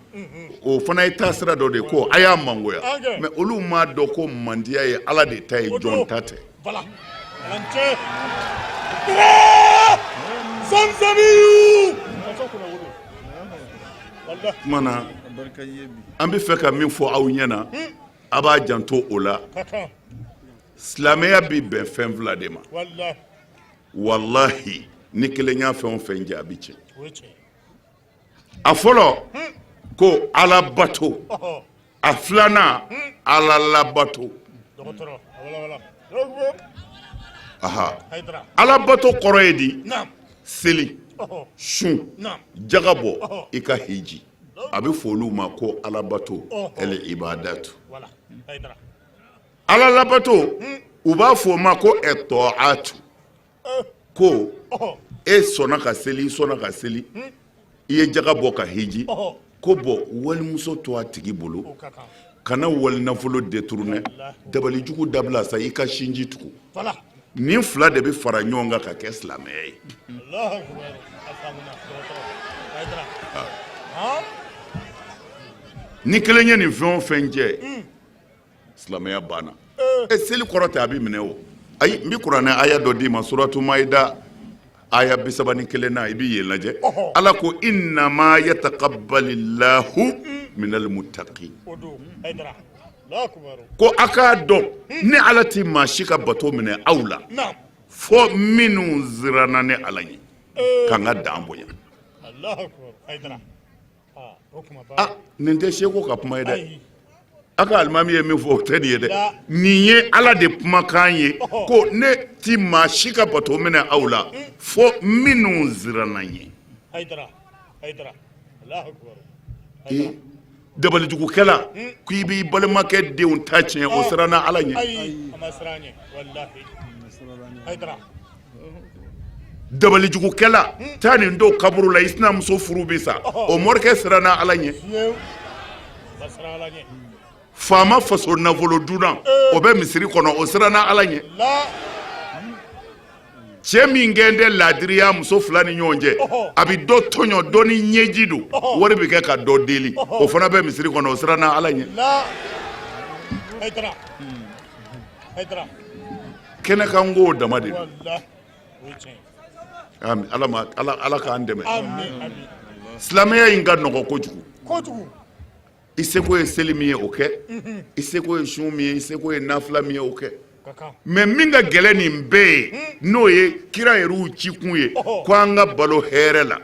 o fana ye taasira dɔ de ye ko a y'a mangoya. Mais olu m'a dɔn ko mandiya ye Ala de ta ye, jɔn ta tɛ. Tuma na, an bɛ fɛ ka min fɔ aw ɲɛ na, a b'a janto o la. Silamɛya bɛ bɛn fɛn fila de ma, walahi. Ni kelen y'a fɛn o fɛn jɛ, a bɛ tiɲɛ. A fɔlɔ ko Ala bato, a filanan Ala labato. Aha, Ala bato kɔrɔ ye di? Seli, sun, jaga bɔ, i ka hiji. A bɛ fɔ olu ma ko Ala bato, el ibadatu. Ala labato, u b'a fɔ o ma ko ɛtɔatu. Ko e sɔnna ka seli, i sɔnna ka seli, i ye jaga bɔ, ka hiji. Ko bɔn, walimuso to a tigi bolo, kana wali nafolo détourner, dabalijugu dabila sa, i ka sinji tugu. Nin fila de bɛ fara ɲɔgɔn kan ka kɛ silamɛya ye. Ni kelen ye nin fɛn o fɛn jɛ, silamɛya banna. E seli kɔrɔ tɛ a bɛ minɛ o. Ayi, n bɛ kuranɛ aya dɔ d'i ma, suratu Maida aya 31 na, i bɛ yen lajɛ. Ala ko innama yataqabbalillahu minal muttaqin. Ko a k'a dɔn, ne Ala tɛ maa si ka bato minɛ aw la fɔ minnu siranna ne Ala ɲɛ ka n ka dan bonya. Ah, nin tɛ seko ka kuma ye dɛ. A ka alimami ye min fɔ, o tɛ nin ye dɛ. Nin ye Ala de kumakan ye, ko ne ti maa si ka bato minɛ aw la fo minnu siranna n ɲɛ. Dabalijugukɛla ko i b'i balimakɛ denw ta tiɲɛ, o siranna Ala ɲɛ? Dabalijugukɛla, taa nin don kaburu la, i sinamuso furu bɛ sa, o morikɛ siranna Ala ɲɛ? Faama faso nafolo dunna, o bɛ misiri kɔnɔ, o siranna Ala ɲɛ? Cɛ min kɛn tɛ laadiriya muso fila ni ɲɔgɔn cɛ, a bɛ dɔ tɔɲɔ, dɔ ni ɲɛji don, wari bɛ kɛ ka dɔ deli, o fana bɛ misiri kɔnɔ, o siranna Ala ɲɛ? Kɛnɛ kan ko dama de don. Ala, Ala k'an dɛmɛ. Silamɛya in ka nɔgɔ kojugu. I seko ye seli min ye, o kɛ. I seko ye sun min ye, i seko ye nafila min ye, o kɛ. Mais min ka gɛlɛn nin bɛɛ ye, n'o ye kira yɛrɛw cikun ye, ko an ka balo hɛrɛ la,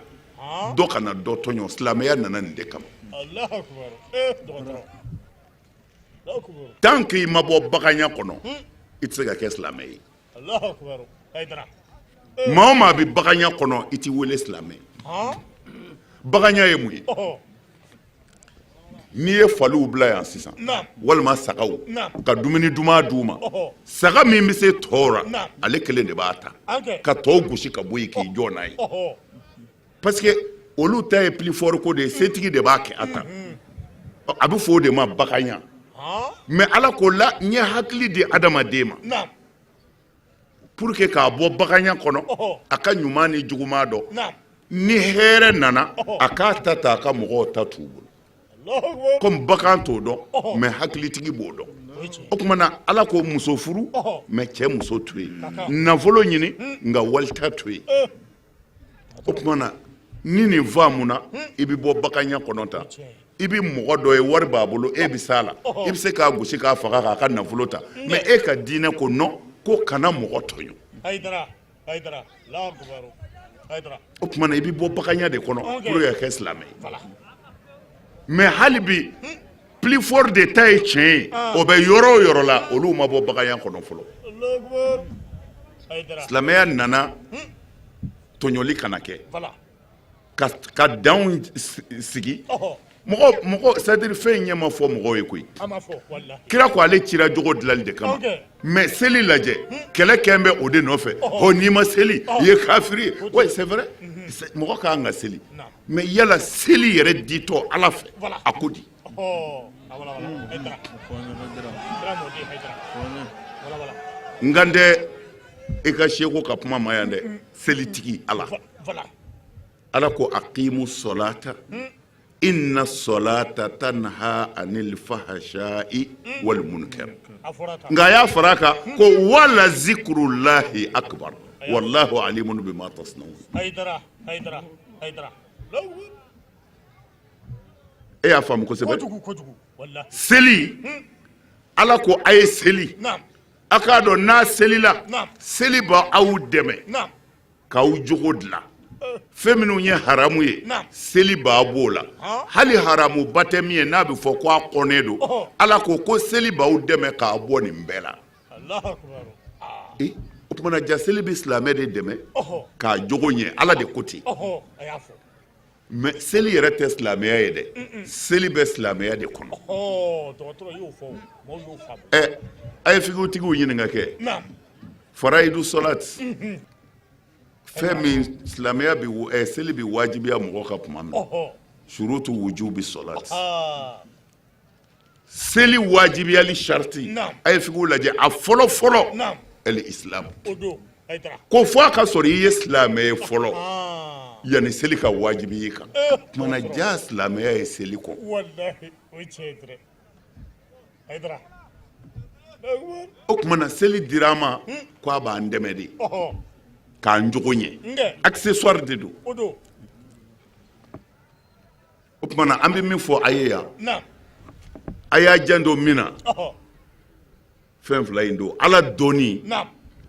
dɔ kana dɔ tɔɲɔ, silamɛya nana nin de kama. Tant que i ma bɔ baganya kɔnɔ, i tɛ se ka kɛ silamɛ ye. Maa o maa bɛ baganya kɔnɔ, i tɛ wele silamɛ. Baganya ye mun ye? N'i ye faliw bila yan sisan, walima sagaw, ka dumuni duman d'u ma, saga min bɛ se tɔw ra, ale kelen de b'a ta ka tɔw gosi ka bɔ yen k'i jɔ n'a ye, parce que olu ta ye plus fort ko de ye, setigi de b'a kɛ a ta. A bɛ fɔ o de ma baganya. Mais Ala ko la n ye hakili di adamaden ma pour que k'a bɔ baganya kɔnɔ, a ka ɲuman ni juguman dɔn. Ni hɛrɛ nana, a k'a ta ta, a ka mɔgɔw ta t'u bolo. Comme bagan t'o dɔn, mais hakilitigi b'o dɔn. O tuma na, Ala ko muso furu, mais cɛ muso to yen, nafolo ɲini, nka walita to yen. O tuma na, ni nin faamuna, i bɛ bɔ baganya kɔnɔ ta. I bɛ mɔgɔ dɔ ye, wari b'a bolo, e bɛ s'a la, i bɛ se k'a gosi k'a faga k'a ka nafolo ta. Mais e ka diinɛ ko non, ko kana mɔgɔ tɔɲɔ. O tuma na, i bɛ bɔ baganya de kɔnɔ pour que ka kɛ silamɛ ye. Mais hali bi, plus fort de ta ye tiɲɛ ye. O bɛ yɔrɔ o yɔrɔ la, olu ma bɔ baganya kɔnɔ fɔlɔ. Silamɛya nana tɔɲɔli kana kɛ, ka danw sigi. Mɔgɔ mɔgɔ, c'est à dire fɛn in ɲɛ ma fɔ mɔgɔw ye koyi. Kira ko ale cira jogo dilanli de kama. Mais seli lajɛ, kɛlɛ kɛn bɛ o de nɔfɛ. Ɔ, n'i ma seli, i ye kafiri ye. Oui, c'est vrai, mɔgɔ ka kan ka seli. Mais yala seli yɛrɛ ditɔ Ala fɛ, a ko di? N kan tɛ i ka seko ka kuma ma yan dɛ. Selitigi Ala, Ala ko aqimu solata inna solata tanha anil fahashai wal munkar. Nka a y'a fara a kan ko wala zikrullahi akbar wallahu alimun bima tasnaun. E y'a faamu kosɛbɛ. Seli, Ala ko a ye seli, a k'a dɔn n'a selila, seli b'aw dɛmɛ k'aw jogo dilan. Fɛn minnu ye haramu ye, seli b'a b'o la. Hali haramuba tɛ min ye, n'a bɛ fɔ ko a kɔnnen don, Ala ko ko seli b'aw dɛmɛ k'a bɔ nin bɛɛ la. O tuma na, ja seli bɛ silamɛ de dɛmɛ k'a jogo ɲɛ. Ala de ko ten. Mais seli yɛrɛ tɛ silamɛya ye dɛ, seli bɛ silamɛya de kɔnɔ. Ɛ, a ye figitigiw ɲininka kɛ farayidu sɔlati, fɛn min silamɛya bɛ, seli bɛ wajibiya mɔgɔ kan tuma min, surutu wujubi sɔlati, seli wajibiyali sariti, a ye figiw lajɛ, a fɔlɔ fɔlɔ al islam, ko fo a ka sɔrɔ i ye silamɛ ye fɔlɔ yanni seli ka wajibi i kan. Tuma na, ja silamɛya ye seli kɔ. O tuma na, seli dira an ma ko a b'an dɛmɛ de k'an jogo ɲɛ, accessoire de don. O tuma na, an bɛ min fɔ a ye yan, a y'a janto min na, fɛn fila in don: Ala dɔnni,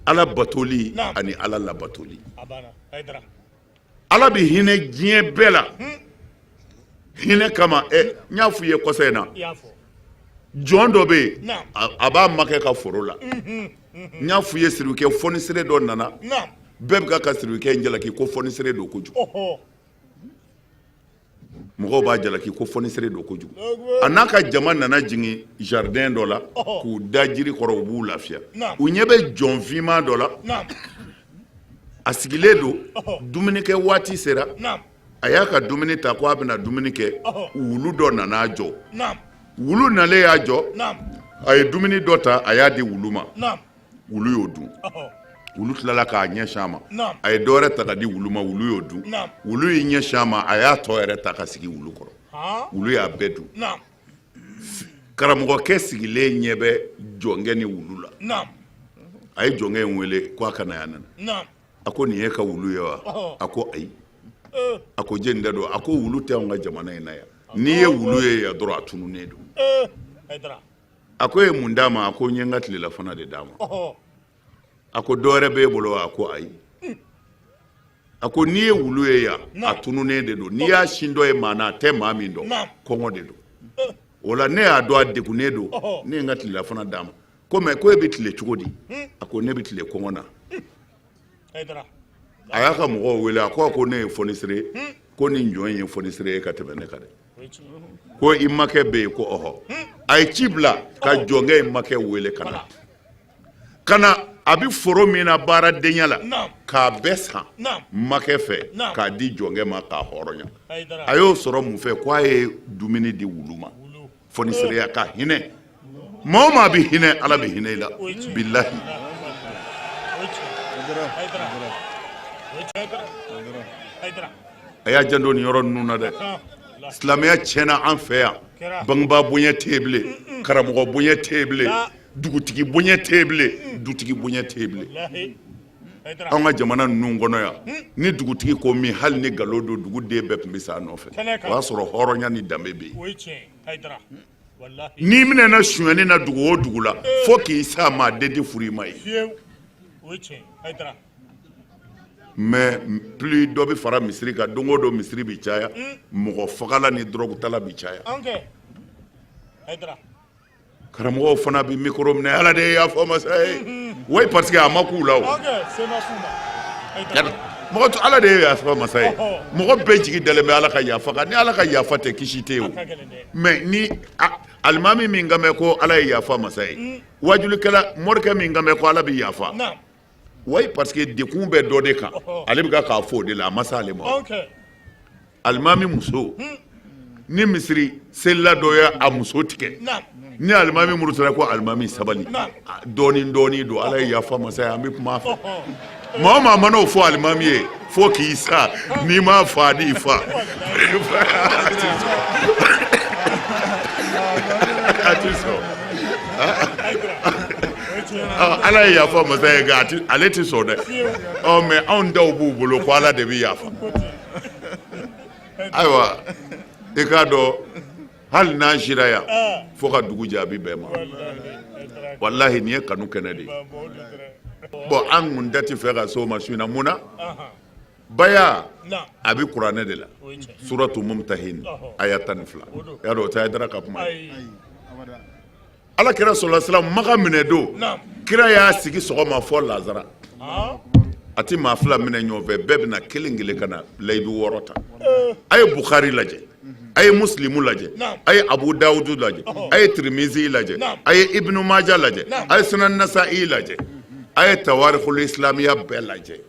Ala batoli ani Ala labatoli. Ala bɛ hinɛ diɲɛ bɛɛ la. Hinɛ kama, ɛ, n y'a fɔ i ye kɔsa in na, jɔn dɔ bɛ yen, a b'a makɛ ka foro la. N y'a fɔ i ye, sirikɛ fɔnisere dɔ nana, bɛɛ bɛ ka sirikɛ in jalaki ko fɔnisere don kojugu. Mɔgɔw b'a jalaki ko fɔnisere don kojugu. A n'a ka jama nana jigin jardin dɔ la k'u da jiri kɔrɔ, u b'u lafiya. U ɲɛ bɛ jɔn finman dɔ la, a sigilen don. Dumunikɛ waati sera, a y'a ka dumuni ta ko a bɛna dumuni kɛ. Wulu dɔ nana a jɔ. Wulu nalen y'a jɔ, a ye dumuni dɔ ta, a y'a di wulu ma, wulu y'o dun. Wulu tilala k'a ɲɛsin a ma, a ye dɔwɛrɛ ta ka di wulu ma, wulu y'o dun. Wulu y'i ɲɛsin a ma, a y'a tɔ yɛrɛ ta ka sigi wulu kɔrɔ, wulu y'a bɛɛ dun. Karamɔgɔkɛ sigilen ɲɛ bɛ jɔnkɛ ni wulu la. A ye jɔnkɛ in wele ko a ka na yan. Nana, a ko nin ye ka wulu ye wa? A ko ayi. A ko jɛni ta don? A ko wulu tɛ anw ka jamana in na yan. N'i ye wulu ye yan dɔrɔn, a tununnen don. A ko e ye mun d'a ma? A ko n ye n ka tilelafana de d'a ma. A ko dɔ wɛrɛ b'e bolo wa? A ko ayi. A ko n'i ye wulu ye yan, a tununnen de don. N'i y'a sintɔ ye maa na, a tɛ maa min dɔn, kɔngɔ de don. O la ne y'a dɔn a degunnen don, ne ye n ka tilelafana d'a ma. Ko mais ko e bɛ tile cogo di? A ko ne bɛ tile kɔngɔ na. A y'a ka mɔgɔw wele, a ko ne ye fonisire ye, ko nin jɔn ye fonisire ye ka tɛmɛ ne kan dɛ. Ko i makɛ bɛ yen? Ko ɔhɔ. A ye ci bila ka jɔnkɛ in makɛ wele ka na, ka na a bɛ foro min na baaradenya la, k'a bɛɛ san makɛ fɛ k'a di jɔnkɛ ma k'a hɔrɔnya. A y'o sɔrɔ mun fɛ? Ko a ye dumuni di wulu ma. Fonisireya ka hinɛ. Maa o maa bɛ hinɛ, Ala bɛ hinɛ i la, bilahi. A y'a janto nin yɔrɔ ninnu na dɛ. Silamɛya tiɲɛna an fɛ yan. Bangebaa bonya tɛ yen bilen, karamɔgɔ bonya tɛ yen bilen, dugutigi bonya tɛ yen bilen, dutigi bonya tɛ yen bilen. An ka jamana ninnu kɔnɔ yan, ni dugutigi ko min, hali ni nkalon don, duguden bɛɛ tun bɛ sa a nɔfɛ. O y'a sɔrɔ hɔrɔnya ni danbe bɛ yen. N'i minɛna sonyani na dugu o dugu la, fo k'i sa, maa den tɛ furu i ma yen. Mais plus dɔ bɛ fara misiri kan, don o don misiri bɛ caya, mɔgɔ fagala ni dɔrɔgutala bɛ caya. Karamɔgɔw fana bɛ micro minɛ, Ala de ye yafa masa ye. Oui, parce que a ma k'u la o. Mɔgɔ, Ala de ye yafa masa ye. Mɔgɔ bɛɛ jigi dalen bɛ Ala ka yafa kan. Ni Ala ka yafa tɛ, kisi tɛ yen o. Mais ni alimami min kan bɛ ko Ala ye yafa masa ye, wajulikɛla morikɛ min kan bɛ ko Ala bɛ yafa. Oui, parce que degun bɛ dɔ de kan, ale bɛ k'a fɔ o de la, a ma se ale ma. Alimami muso ni misiri selila dɔ ye a muso tigɛ, ni alimami murutila ko alimami sabali, dɔɔnin dɔɔnin don, Ala ye yafa masa ye, an bɛ kuma a fɛ. Maa o maa man'o fɔ alimami ye, fo k'i sa, n'i m'a fa n'i fa a ti sɔn. Ala ye yafa masa ye, nka ale tɛ sɔn dɛ. Ɔ mais anw taw b'u bolo ko Ala de bɛ yafa. Ayiwa, i k'a dɔn, hali n'an sira yan fo ka dugu jɛ, a bɛ bɛn ma. Walahi, nin ye kanu kɛnɛ de ye. Bon, an kun da tɛ fɛ ka s'o ma su in na. Mun na? Baya a bɛ kuranɛ de la, suratu Mumtahin, aya 12. Y'a dɔn o tɛ Hayidara ka kuma ye. Ala kira sɔrɔla silam Maka minɛ don, kira y'a sigi sɔgɔma fɔ lazara. A tɛ maa fila minɛ ɲɔgɔn fɛ, bɛɛ bɛna kelen kelen ka na layidu wɔɔrɔ ta. A ye Bukhari lajɛ, a ye Muslimu lajɛ, a ye Abu Dawudu lajɛ, a ye Tirimizi lajɛ, a ye Ibnu Maja lajɛ, a ye Sunan Nasa'i lajɛ, a ye Tawarikul Islamiya bɛɛ lajɛ.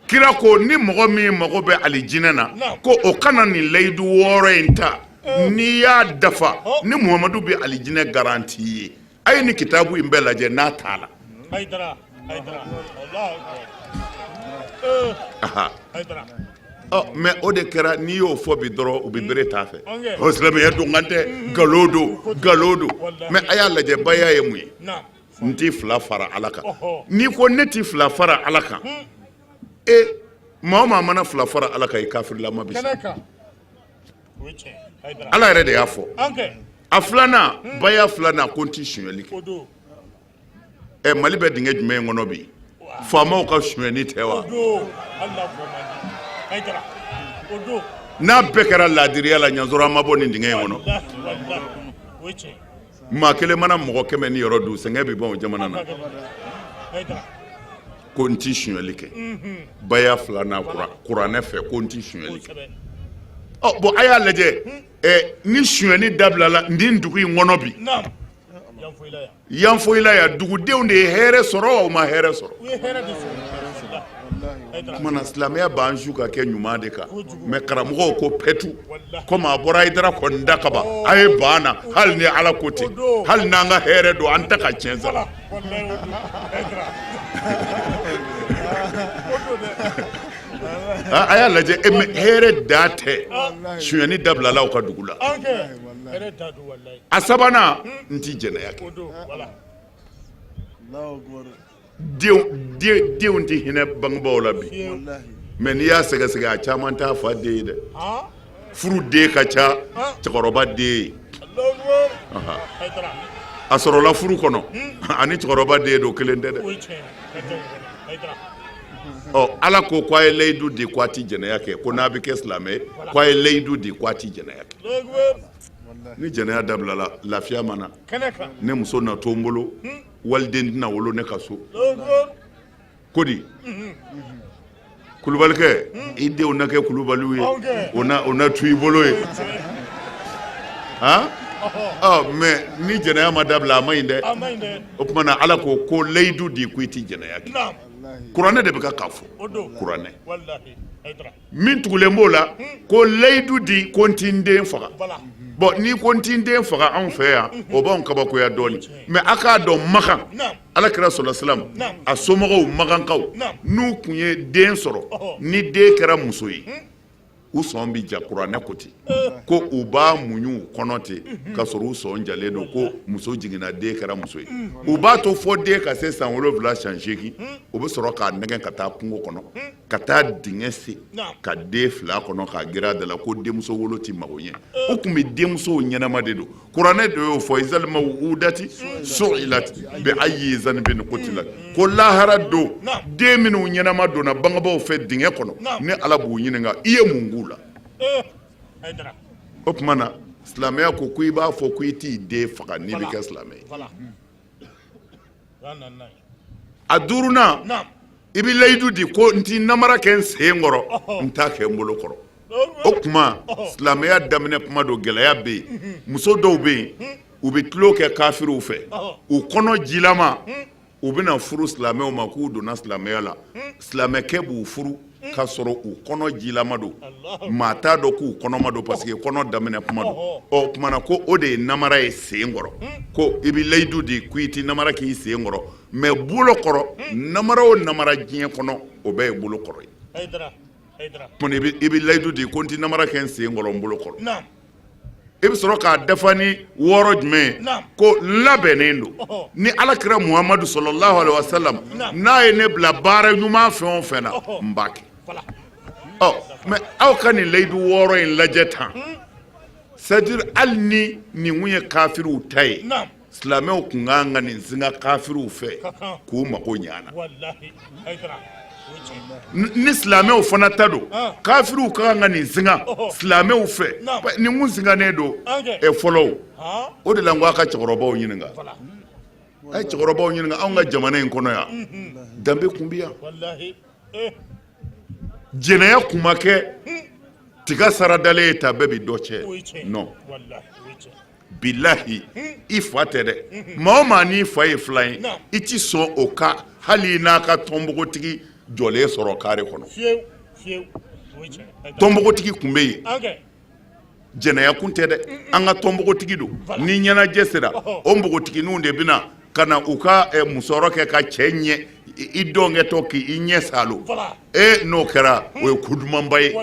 Kira ko ni mɔgɔ min mago bɛ alijinɛ na, ko o kana nin layidu wɔɔrɔ in ta. N'i y'a dafa, ni Muhamadu bɛ alijinɛ garanti ye. A ye nin kitabu in bɛɛ lajɛ, n'a t'a la. Ɔ mais o de kɛra, n'i y'o fɔ bi dɔrɔn, u bɛ bere t'a fɛ. O silamɛya don kan tɛ, nkalon don, nkalon don. Mais a y'a lajɛ, baya ye mun ye? N tɛ fila fara Ala kan. N'i ko ne tɛ fila fara Ala kan, e maa o maa mana fila fara Ala kan, i kafirilama bɛ sa. Ala yɛrɛ de y'a fɔ. A filanan, baya filanan, ko n tɛ sonyali kɛ. Ɛ, Mali bɛ dingɛ jumɛn in kɔnɔ bi? Faamaw ka sonyali tɛ wa? N'a bɛɛ kɛra laadiriya la, ɲansɔrɔ an ma bɔ nin dingɛ in kɔnɔ. Maa kelen mana mɔgɔ 100 ni yɔrɔ dun, sɛgɛn bɛ ban o jamana na. Ko n tɛ sonyali kɛ, baya filanan kuranɛ fɛ, ko n tɛ sonyali kɛ. Ɔ bon, a y'a lajɛ, ɛ, ni sonyali dabilala nin dugu in kɔnɔ bi, Yanfoyila yan, dugudenw de ye hɛrɛ sɔrɔ wa, u ma hɛrɛ sɔrɔ? Tuma na silamɛya b'an su ka kɛ ɲuman de kan. Mais karamɔgɔw ko pɛtu, komi a bɔra Hayidara kɔni da kaban, a ye ban na. Hali ni Ala ko ten, hali n'an ka hɛrɛ don, an tɛ ka tiɲɛ sara. A y'a lajɛ, e hɛrɛ da tɛ sonyani dabilala u ka dugu la. A sabanan, n tɛ jɛnɛya kɛ. Denw tɛ hinɛ bangebaaw la bi. Mais n'i y'a sɛgɛsɛgɛ, a caman t'a fa den ye dɛ. Furu den ka ca cɛkɔrɔba den ye. A sɔrɔla furu kɔnɔ ani cɛkɔrɔba den don, kelen tɛ dɛ. Ɔ, Ala ko ko a ye layidu di ko a tɛ jɛnɛya kɛ, ko n'a bɛ kɛ silamɛ, ko a ye layidu di ko a tɛ jɛnɛya kɛ. Ni jɛnɛya dabilala, lafiya ma na. Ne muso na to n bolo, waliden tɛna wolo ne ka so. Ko di, kulubalikɛ, i denw na kɛ kulubaliw ye, o na tu i bolo ye. Han, ɔ, mais ni jɛnɛya ma dabila, a ma ɲi dɛ. O tuma na, Ala ko ko layidu di ko i tɛ jɛnɛya kɛ. Kuranɛ de bɛ ka k'a fɔ, kuranɛ min tugulen b'o la, ko layidu di ko n ti n den faga. Bon, n'i ko n ti n den faga, anw fɛ yan, o b'anw kabakoya dɔɔnin. Mais a k'a dɔn, Makan, Ala kira sɔrɔ silam, a somɔgɔw, makankaw, n'u tun ye den sɔrɔ, ni den kɛra muso ye, u sɔn bɛ ja. Kuranɛ ko ten ko u b'a muɲu u kɔnɔ ten ka sɔrɔ u sɔn jalen don ko muso jiginna, den kɛra muso ye. U b'a to fɔ den ka se san 7, san 8, u bɛ sɔrɔ k'a nɛgɛn ka taa kungo kɔnɔ, ka taa dingɛ sen ka den fila kɔnɔ, k'a geren a da la ko denmuso wolo tɛ mago ɲɛ. U tun bɛ denmusow ɲɛnama de don. Kuranɛ de y'o fɔ: izal mawudati suilat bi ayi zanbin kutilat. Ko lahara don, den minnu ɲɛnama donna bangebaaw fɛ dingɛ kɔnɔ, ni Ala b'u ɲininka i ye mun k'u la. O tuma na, silamɛya ko ko i b'a fɔ ko i t'i den faga n'i bɛ kɛ silamɛ ye. A duurunan, i bɛ layidu di ko n t'i namara kɛ n sen kɔrɔ, n t'a kɛ n bolo kɔrɔ. O tuma, silamɛya daminɛ kuma don, gɛlɛya bɛ yen. Muso dɔw bɛ yen, u bɛ tulon kɛ kafiriw fɛ, u kɔnɔ jilama, u bɛna furu silamɛw ma k'u donna silamɛya la. Silamɛkɛ b'u furu k'a sɔrɔ u kɔnɔ jilama don, maa t'a dɔn k'u kɔnɔma don, parce que kɔnɔ daminɛ kuma don. Ɔ, tuma na, ko o de ye namara ye sen kɔrɔ, ko i bɛ layidu di ko i tɛ namara k'i sen kɔrɔ, mais bolo kɔrɔ, namara o namara diɲɛ kɔnɔ, o bɛɛ ye bolo kɔrɔ ye. I bɛ layidu di ko n tɛ namara kɛ n sen kɔrɔ, n bolo kɔrɔ. I bɛ sɔrɔ k'a dafa ni wɔɔrɔ jumɛn ye? Ko n labɛnnen don, ni Ala kira Muhamadu sɔlɔlahu alayhi wa salam n'a ye ne bila baara ɲuman fɛn o fɛn na, n b'a kɛ. Ɔ, mais aw ka nin layidu wɔɔrɔ in lajɛ tan, c'est à dire hali ni nin kun ye kafiriw ta ye, silamɛw tun kan ka nin singa kafiriw fɛ k'u mago ɲana. Ni silamɛw fana ta don, kafiriw ka kan ka nin singa silamɛw fɛ. Nin kun singanen don fɔlɔ. O de la n ko a ka cɛkɔrɔbaw ɲininka, a ye cɛkɔrɔbaw ɲininka. Anw ka jamana in kɔnɔ yan, danbe kun bɛ yan, jɛnɛya kun ma kɛ tiga sara dalen ye ta bɛɛ bi dɔ cɛ. Non, bilahi, i fa tɛ dɛ. Maa o maa n'i fa ye filan ye, i ti sɔn o ka hali n'a ka tɔnbogotigi jɔlen sɔrɔ kare kɔnɔ. Tɔnbogotigi kun bɛ yen, jɛnɛya kun tɛ dɛ. An ka tɔnbogotigi don, ni ɲɛnajɛ sera, o npogotigininw de bɛna ka na u ka musɔrɔ kɛ ka cɛ ɲɛ i dɔnkɛtɔ k'i ɲɛ salo. E, n'o kɛra, o ye ko dumanba ye.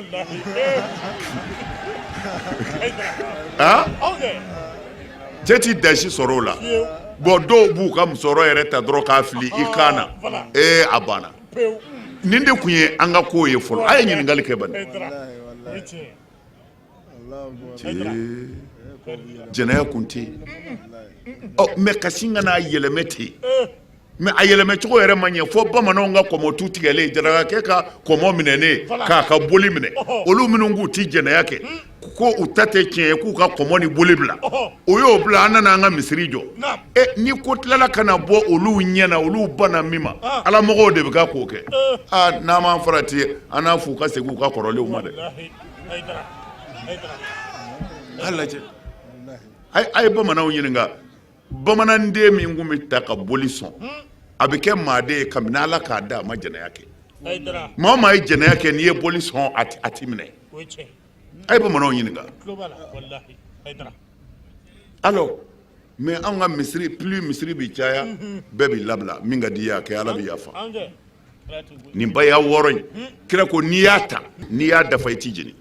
Aa, cɛ ti dasi sɔrɔ o la. Bon, dɔw b'u ka musɔrɔ yɛrɛ ta dɔrɔn k'a fili i kan na. Ee, a banna. Nin de tun ye an ka kow ye fɔlɔ. A ye ɲininkali kɛ bani. Jɛnɛya kun tɛ yen. Ɔ, mais ka sin ka n'a yɛlɛmɛ ten, mais a yɛlɛmɛcogo yɛrɛ ma ɲɛ fo bamananw ka kɔmɔtu tigɛlen, jarakakɛ ka kɔmɔ minɛnen k'a ka boli minɛ. Olu minnu k'u ti jɛnɛya kɛ, ko u ta tɛ tiɲɛ ye, k'u ka kɔmɔ ni boli bila, o y'o bila. An nana an ka misiri jɔ. E, ni ko tilala ka na bɔ olu ɲɛ na, olu banna min ma, ala mɔgɔw de bɛ ka k'o kɛ. Aa, n'an m'an farati, an n'a f'u ka segin u ka kɔrɔlenw ma dɛ. A lajɛ, a ye bamananw ɲininka. Bamananden min kun bɛ ta ka boli sɔn, a bɛ kɛ maaden ye kabini Ala k'a da, a ma jɛnɛya kɛ. Maa o maa ye jɛnɛya kɛ, n'i ye boli sɔn, a ti minɛ. A ye bamananw ɲininka. Alors, mais anw ka misiri, plus misiri bɛ caya, bɛɛ b'i labila. Min ka di i ye, a kɛ, Ala bɛ yafa. Nin baya wɔɔrɔ in, kira ko n'i y'a ta, n'i y'a dafa, i t'i jeni.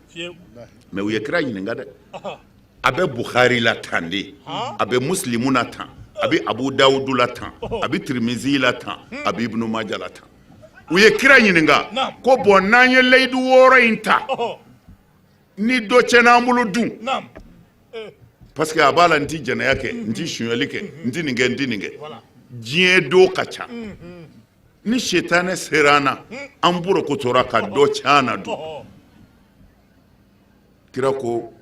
Mais u ye kira ɲininka dɛ. A bɛ Bukhari la tan de, a bɛ Muslimu na tan, a bɛ Abu Dawudu la tan, a bɛ Tirimizi la tan, a bɛ Ibnu Maja la tan. U ye kira ɲininka ko bon, n'an ye layidu wɔɔrɔ in ta, ni dɔ tiɲɛna an bolo dun? Parce que a b'a la n ti jɛnɛya kɛ, n ti sonyali kɛ, n ti nin kɛ, n ti nin kɛ. Diɲɛ don ka ca. Ni sitanɛ sera an na, an borokotora ka dɔ tiɲɛ an na dun. Kira ko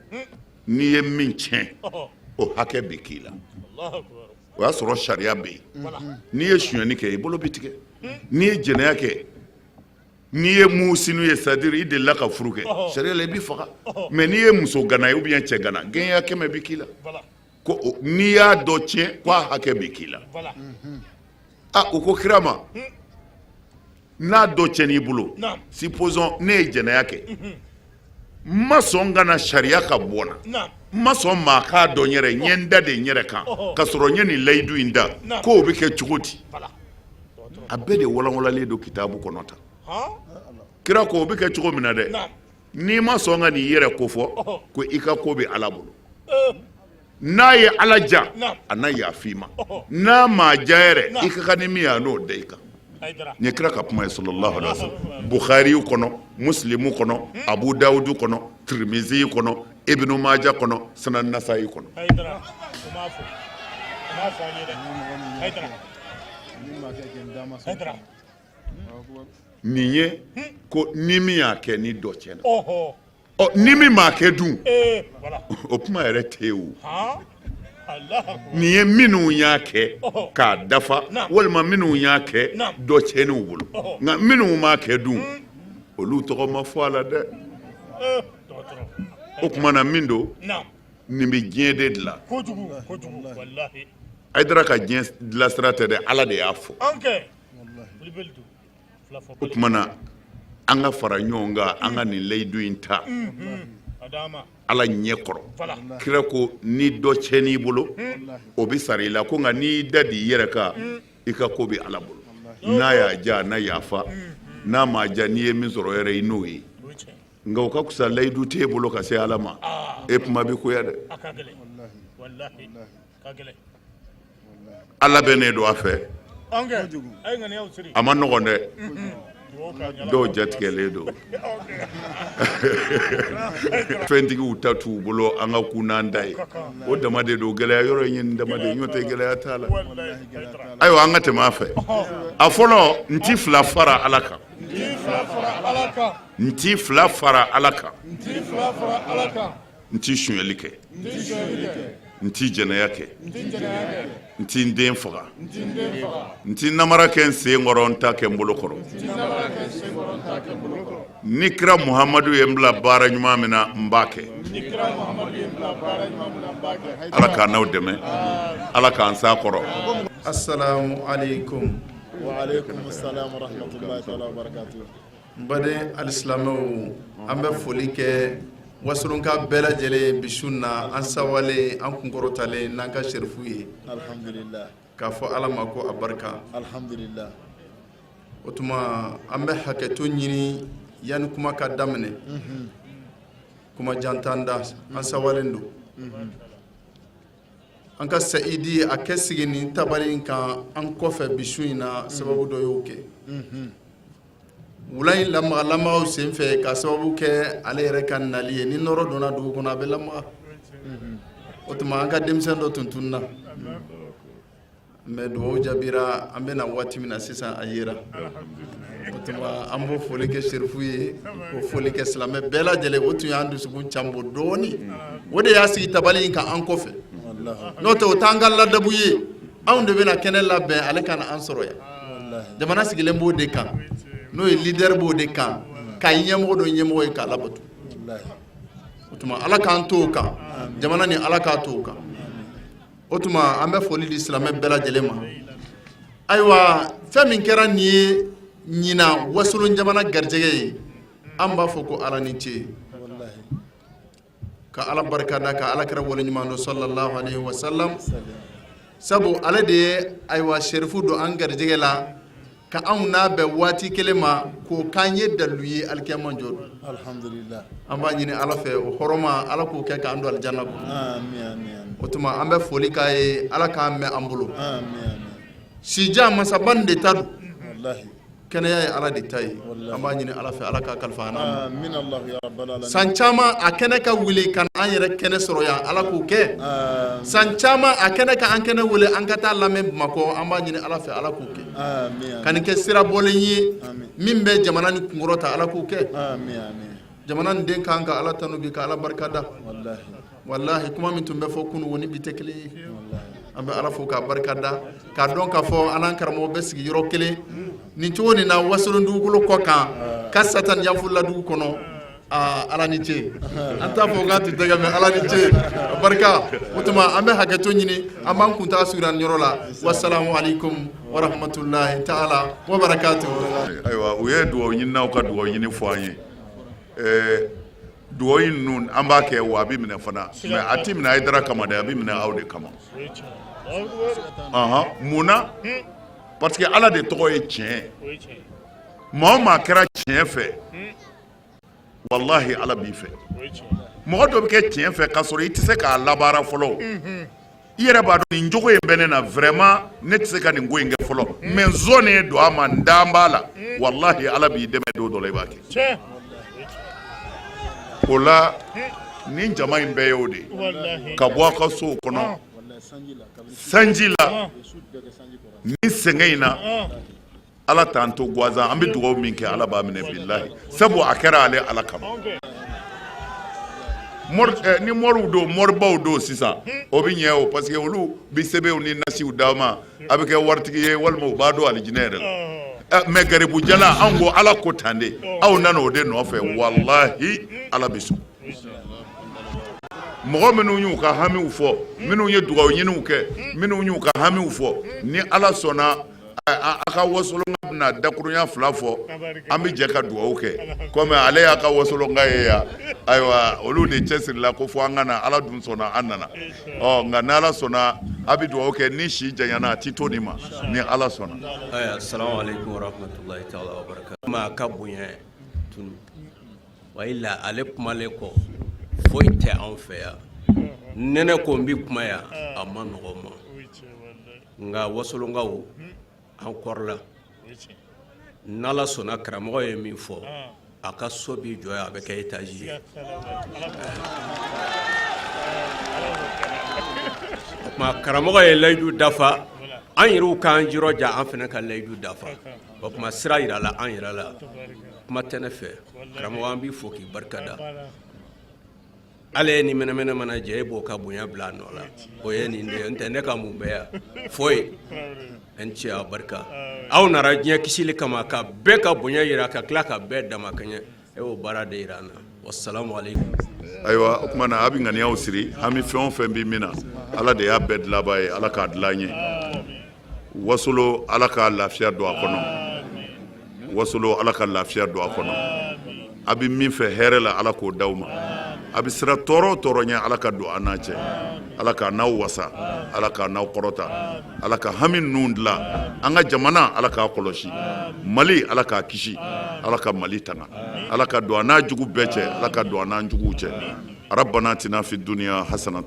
n'i ye min tiɲɛ, o hakɛ bɛ k'i la. O y'a sɔrɔ sariya bɛ yen. N'i ye sonyali kɛ, i bolo bɛ tigɛ. N'i ye jɛnɛya kɛ, n'i ye musinu ye, c'est-à-dire i delila ka furu kɛ, sariya la i bɛ faga. Mais n'i ye muso gana ye ou bien cɛ gana, gɛɲɛ 100 bɛ k'i la. Ko n'i y'a dɔ tiɲɛ, ko a hakɛ bɛ k'i la. A u ko kira ma, n'a dɔ tiɲɛn'i bolo, supposons ne ye jɛnɛya kɛ, n ma sɔn ka na sariya ka bɔ n na, n ma sɔn maa k'a dɔn n yɛrɛ, n ye n da de n yɛrɛ kan ka sɔrɔ n ye nin layidu in da, k'o bɛ kɛ cogo di? A bɛɛ de walanwalalen don kitabu kɔnɔ tan. Kira ko o bɛ kɛ cogo min na dɛ, n'i ma sɔn ka n'i yɛrɛ kofɔ, ko i ka ko bɛ Ala bolo. N'a ye Ala ja, a na yafa i ma. N'a m'a ja yɛrɛ, i ka kan ni min ye, a n'o da i kan. Nin ye kira ka kuma ye, sallallahu alaihi wasallam, Bukhari kɔnɔ, Muslimu kɔnɔ, Abu Dawudu kɔnɔ, Tirimizi kɔnɔ, Ibnu Maja kɔnɔ, Sunan Nasayi kɔnɔ. Nin ye ko ni min y'a kɛ ni dɔ tiɲɛna. Ɔ, ni min m'a kɛ dun, o kuma yɛrɛ tɛ yen o. Nin ye minnu y'a kɛ k'a dafa walima minnu y'a kɛ dɔ tiɲɛn'u bolo, nka minnu m'a kɛ dun, olu tɔgɔ ma fɔ a la dɛ. O tuma na min don, nin bɛ diɲɛ de dilan. Hayidara ka diɲɛ dilansira tɛ dɛ, Ala de y'a fɔ. O tuma na an ka fara ɲɔgɔn kan, an ka nin layidu in ta Ala ɲɛ kɔrɔ. Kira ko ni dɔ tiɲɛn'i bolo, o bɛ sara i la. Ko nka n'i da di i yɛrɛ kan, i ka ko bɛ Ala bolo. N'a y'a diya, a na yafa. N'a m'a diya, n'i ye min sɔrɔ yɛrɛ, i n'o ye. Nka o ka fisa layidu t'e bolo ka se Ala ma, e kuma bɛ goya dɛ. Ala bɛ ne don a fɛ, a ma nɔgɔn dɛ, dɔw jatigɛlen don, fɛntigiw ta t'u bolo, an ka kun n'an da ye, o dama de don. Gɛlɛya yɔrɔ in ye nin dama de ye, n'o tɛ gɛlɛya t'a la. Ayiwa, an ka tɛmɛ a fɛ. A fɔlɔ, n ti fila fara Ala kan, n ti fila fara Ala kan, n ti sonyali kɛ, n ti jɛnɛya kɛ, n ti n den faga, n ti namara kɛ n sen kɔrɔ, n ta kɛ n bolo kɔrɔ. Ni kira Muhamadu ye n bila baara ɲuman min na, n b'a kɛ. Ala k'an n'aw dɛmɛ, Ala k'an s'a kɔrɔ. Assalamu alaikum. Wa alaikum salam wa rahmatullahi ta'ala wa barakatuh. N baden alisilamɛw, an bɛ foli kɛ wasolonka bɛɛ lajɛlen bi su na, an sawalen, an kunkɔrɔtalen n'an ka serifu ye. Alhamdulillah. K'a fɔ Ala ma ko a barika. Alhamdulillah. O tuma an bɛ hakɛto ɲini yanni kuma ka daminɛ. Kuma jan t'an da, an sawalen don. An ka sayidi a kɛ sigi nin tabali in kan an kɔfɛ bi su in na, sababu dɔ y'o kɛ. Wula in lamaga lamagaw sen fɛ, ka sababu kɛ ale yɛrɛ ka nali ye, ni nɔrɔ donna dugu kɔnɔ, a bɛ lamaga. O tuma an ka denmisɛn dɔ tun tununna, mais dugawu jaabira. An bɛna waati min na sisan, a yera. O tuma an b'o foli kɛ serifu ye, k'o foli kɛ silamɛ bɛɛ lajɛlen. O tun y'an dusukun canbo dɔɔni, o de y'a sigi tabali in kan an kɔfɛ. N'o tɛ, o t'an ka ladabu ye. Anw de bɛna kɛnɛ labɛn, ale ka na an sɔrɔ yan. Jamana sigilen b'o de kan, n'o ye leader b'o de kan, ka ɲɛmɔgɔ dɔ ɲɛmɔgɔ ye k'a labato. O tuma Ala k'an to o kan, jamana ni Ala k'a to o kan. O tuma an bɛ foli di silamɛ bɛɛ lajɛlen ma. Ayiwa, fɛn min kɛra nin ye ɲinan wasolon jamana garijɛgɛ ye, an b'a fɔ ko Ala ni ce, ka Ala barika da, ka Ala kira waleɲuman dɔn, sallallahu alaihi wasallam, sabu ale de ye ayiwa serifu don an garijɛgɛ la, ka anw n'a bɛn waati kelen ma, k'o k'an ye dalilu ye alikiyama jɔ don. Alhamdulillah. An b'a ɲini Ala fɛ, o hɔrɔma, Ala k'o kɛ k'an don alijana kɔnɔ. Amin, amin, amin. O tuma an bɛ foli k'a ye, Ala k'an mɛn an bolo. Amin, amin. Sija masaba nin de ta don. Wallahi. Kɛnɛya ye Ala de ta ye, an b'a ɲini Ala fɛ Ala k'a kalifa an na. San caman a kɛnɛ ka wuli ka an yɛrɛ kɛnɛ sɔrɔ yan, Ala k'o kɛ. San caman a kɛnɛ ka an kɛnɛ wele an ka taa lamɛn Bamakɔ, an b'a ɲini Ala fɛ Ala k'o kɛ. Ka nin kɛ sirabɔlen ye min bɛ jamana nin kunkɔrɔta, Ala k'o kɛ. Jamana nin den kan ka Ala tanu bi ka Ala barika da. Walahi kuma min tun bɛ fɔ kunun o ni bi tɛ kelen ye. An bɛ Ala fo k'a barika da k'a dɔn k'a fɔ an n'an karamɔgɔ bɛ sigi yɔrɔ kelen nin cogo nin na Wasolon dugukolo kɔ kan ka satan Yanfolila dugu kɔnɔ. Aa Ala ni ce, an t'a fɔ k'a tun tɛ kɛ mais Ala ni ce a barika. O tuma an bɛ hakɛto ɲini, an b'an kuntaga surunya nin yɔrɔ la. Wasalamu aleykum warahmatulahi taala wa barakatuhu. Ayiwa, u ye dugawu ɲininaw ka dugawu ɲini fɔ an ye. Ɛɛ, dugawu ninnu an b'a kɛ wa a bɛ minɛ fana, mais a tɛ minɛ Hayidara kama dɛ, a bɛ minɛ aw de kama. Mun na? Parce que Ala de tɔgɔ ye tiɲɛ ye. Maa o maa kɛra tiɲɛ fɛ, walahi Ala b'i fɛ. Mɔgɔ dɔ bɛ kɛ tiɲɛ fɛ k'a sɔrɔ i tɛ se k'a labaara fɔlɔ. I yɛrɛ b'a dɔn nin jogo in bɛ ne na, vraiment ne tɛ se ka nin ko in kɛ fɔlɔ, mais n sɔnnen don a ma, n dan b'a la. Walahi Ala b'i dɛmɛ, don dɔ la i b'a kɛ. O la nin jama in bɛɛ y'o de ye, ka bɔ aw ka sow kɔnɔ sanji la ni sɛgɛn in na. Ala t'an to gansan, an bɛ dugawu min kɛ Ala b'a minɛ bilahi, sabu a kɛra ale Ala kama. Ni moriw don, moribaw don sisan, o bɛ ɲɛ o, parce que olu bɛ sɛbɛnw ni nasiw d'aw ma, a bɛ kɛ waritigi ye walima u b'a don alijinɛ yɛrɛ la. Mais garibujala, anw ko Ala ko tan de, aw nana o de nɔfɛ, walahi Ala bɛ sɔn. Mɔgɔ minnu y'u ka hamiw fɔ, minnu ye dugawu ɲiniw kɛ, minnu y'u ka hamiw fɔ, ni Ala sɔnna a ka wasolonka bɛna dakurunya fila fɔ, an bɛ jɛ ka dugawu kɛ komi ale y'a ka wasolonka ye yan. Ayiwa, olu de cɛsirila ko fo an ka na, Ala dun sɔnna, an nana. Ɔ nka ni Ala sɔnna, a bɛ dugawu kɛ, ni si janyana a tɛ to nin ma, ni Ala sɔnna. Ayiwa, salamu aleykum warahmatulahi taala wabarakatu. Maa ka bonya tunu wala ale kumalen kɔ, foyi tɛ anw fɛ yan. Nɛnɛ ko n bɛ kuma yan, a ma nɔgɔ ma, nka wasolonkaw an kɔrɔla n'Ala sɔnna, karamɔgɔ ye min fɔ, a ka so bɛ jɔ a bɛ kɛ étage ye. O tuma karamɔgɔ ye layidu dafa, an yɛrɛw k'an jirɔja an fana ka layidu dafa. O tuma sira jirala an yɛrɛ la, kuma tɛ ne fɛ. Karamɔgɔ, an b'i fo k'i barika da. Ala ye ni mɛnɛmɛnɛ mana jɛ, e b'o ka bonya bila a nɔ la. O ye nin de ye, n tɛ ne ka mun bɛ yan foyi. N cɛ, a barika. Aw nana diɲɛ kisili kama ka bɛɛ ka bonya jira, ka tila ka bɛɛ dama kɛɲɛ. E y'o baara de jira an na. Wasalamu aleykum. Ayiwa, o tuma na a bɛ ŋaniyaw siri, hami fɛn o fɛn bɛ min na, Ala de y'a bɛɛ dilanbaa ye, Ala k'a dilan an ye. Wasolo, Ala ka lafiya don a kɔnɔ. Wasolo, Ala ka lafiya don a kɔnɔ. A bɛ min fɛ hɛrɛ la, Ala k'o d'aw ma. A bɛ siran tɔɔrɔ o tɔɔrɔ ɲɛ, Ala ka don an n'a cɛ. Ala k'a n'aw wasa, Ala k'a n'aw kɔrɔta, Ala ka hami ninnu dilan. An ka jamana, Ala k'a kɔlɔsi. Mali, Ala k'a kisi, Ala ka Mali tanga, Ala ka don an n'a jugu bɛɛ cɛ, Ala ka don an n'an juguw cɛ. ربنا اتنا في الدنيا حسنة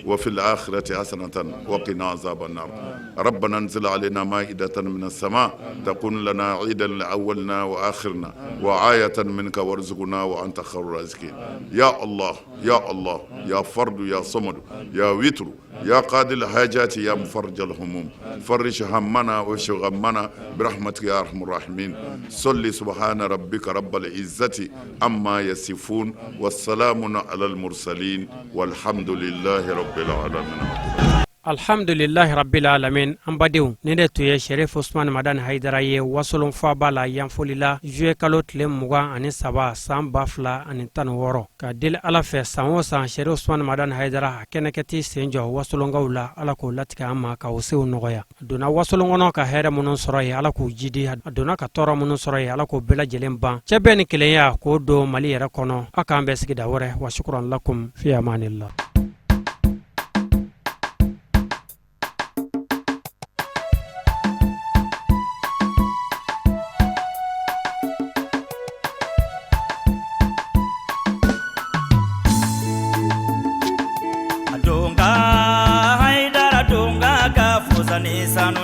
وفي الآخرة حسنة وقنا عذاب النار. ربنا انزل علينا مائدة من السماء تكون لنا عيدا لأولنا وآخرنا وآية منك وارزقنا وأنت خير الرازقين. يا الله، يا الله، يا فرد، يا صمد، يا وتر، يا قاضي الحاجات، يا مفرج الهموم، فرج همنا واشف غمنا برحمتك يا ارحم الراحمين. صلي. سبحان ربك رب العزة عما يصفون والسلام على المرسلين والحمد لله رب العالمين. Alhamdulilahi rabbil alamin. An badenw, nin de tun ye Sherif Usman Madani Hayidara ye Wasolon faaba la Yanfolila, juillet kalo tile 23 san 2016. Ka deli Ala fɛ, san o san Sherif Usman Madani Hayidara a kɛnɛkɛ t'i sen jɔ wasolonkaw la, Ala k'o latigɛ an ma ka o sew nɔgɔya. A donna wasolon kɔnɔ ka hɛrɛ minnu sɔrɔ yen, Ala k'u jidi. A donna ka tɔɔrɔ minnu sɔrɔ yen, Ala k'o bɛɛ lajɛlen ban. Cɛbɛn ni kelenya k'o don Mali yɛrɛ kɔnɔ. A k'an bɛn sigida wɛrɛ. Wa shukran lakum fi amanillah. Ni sanu.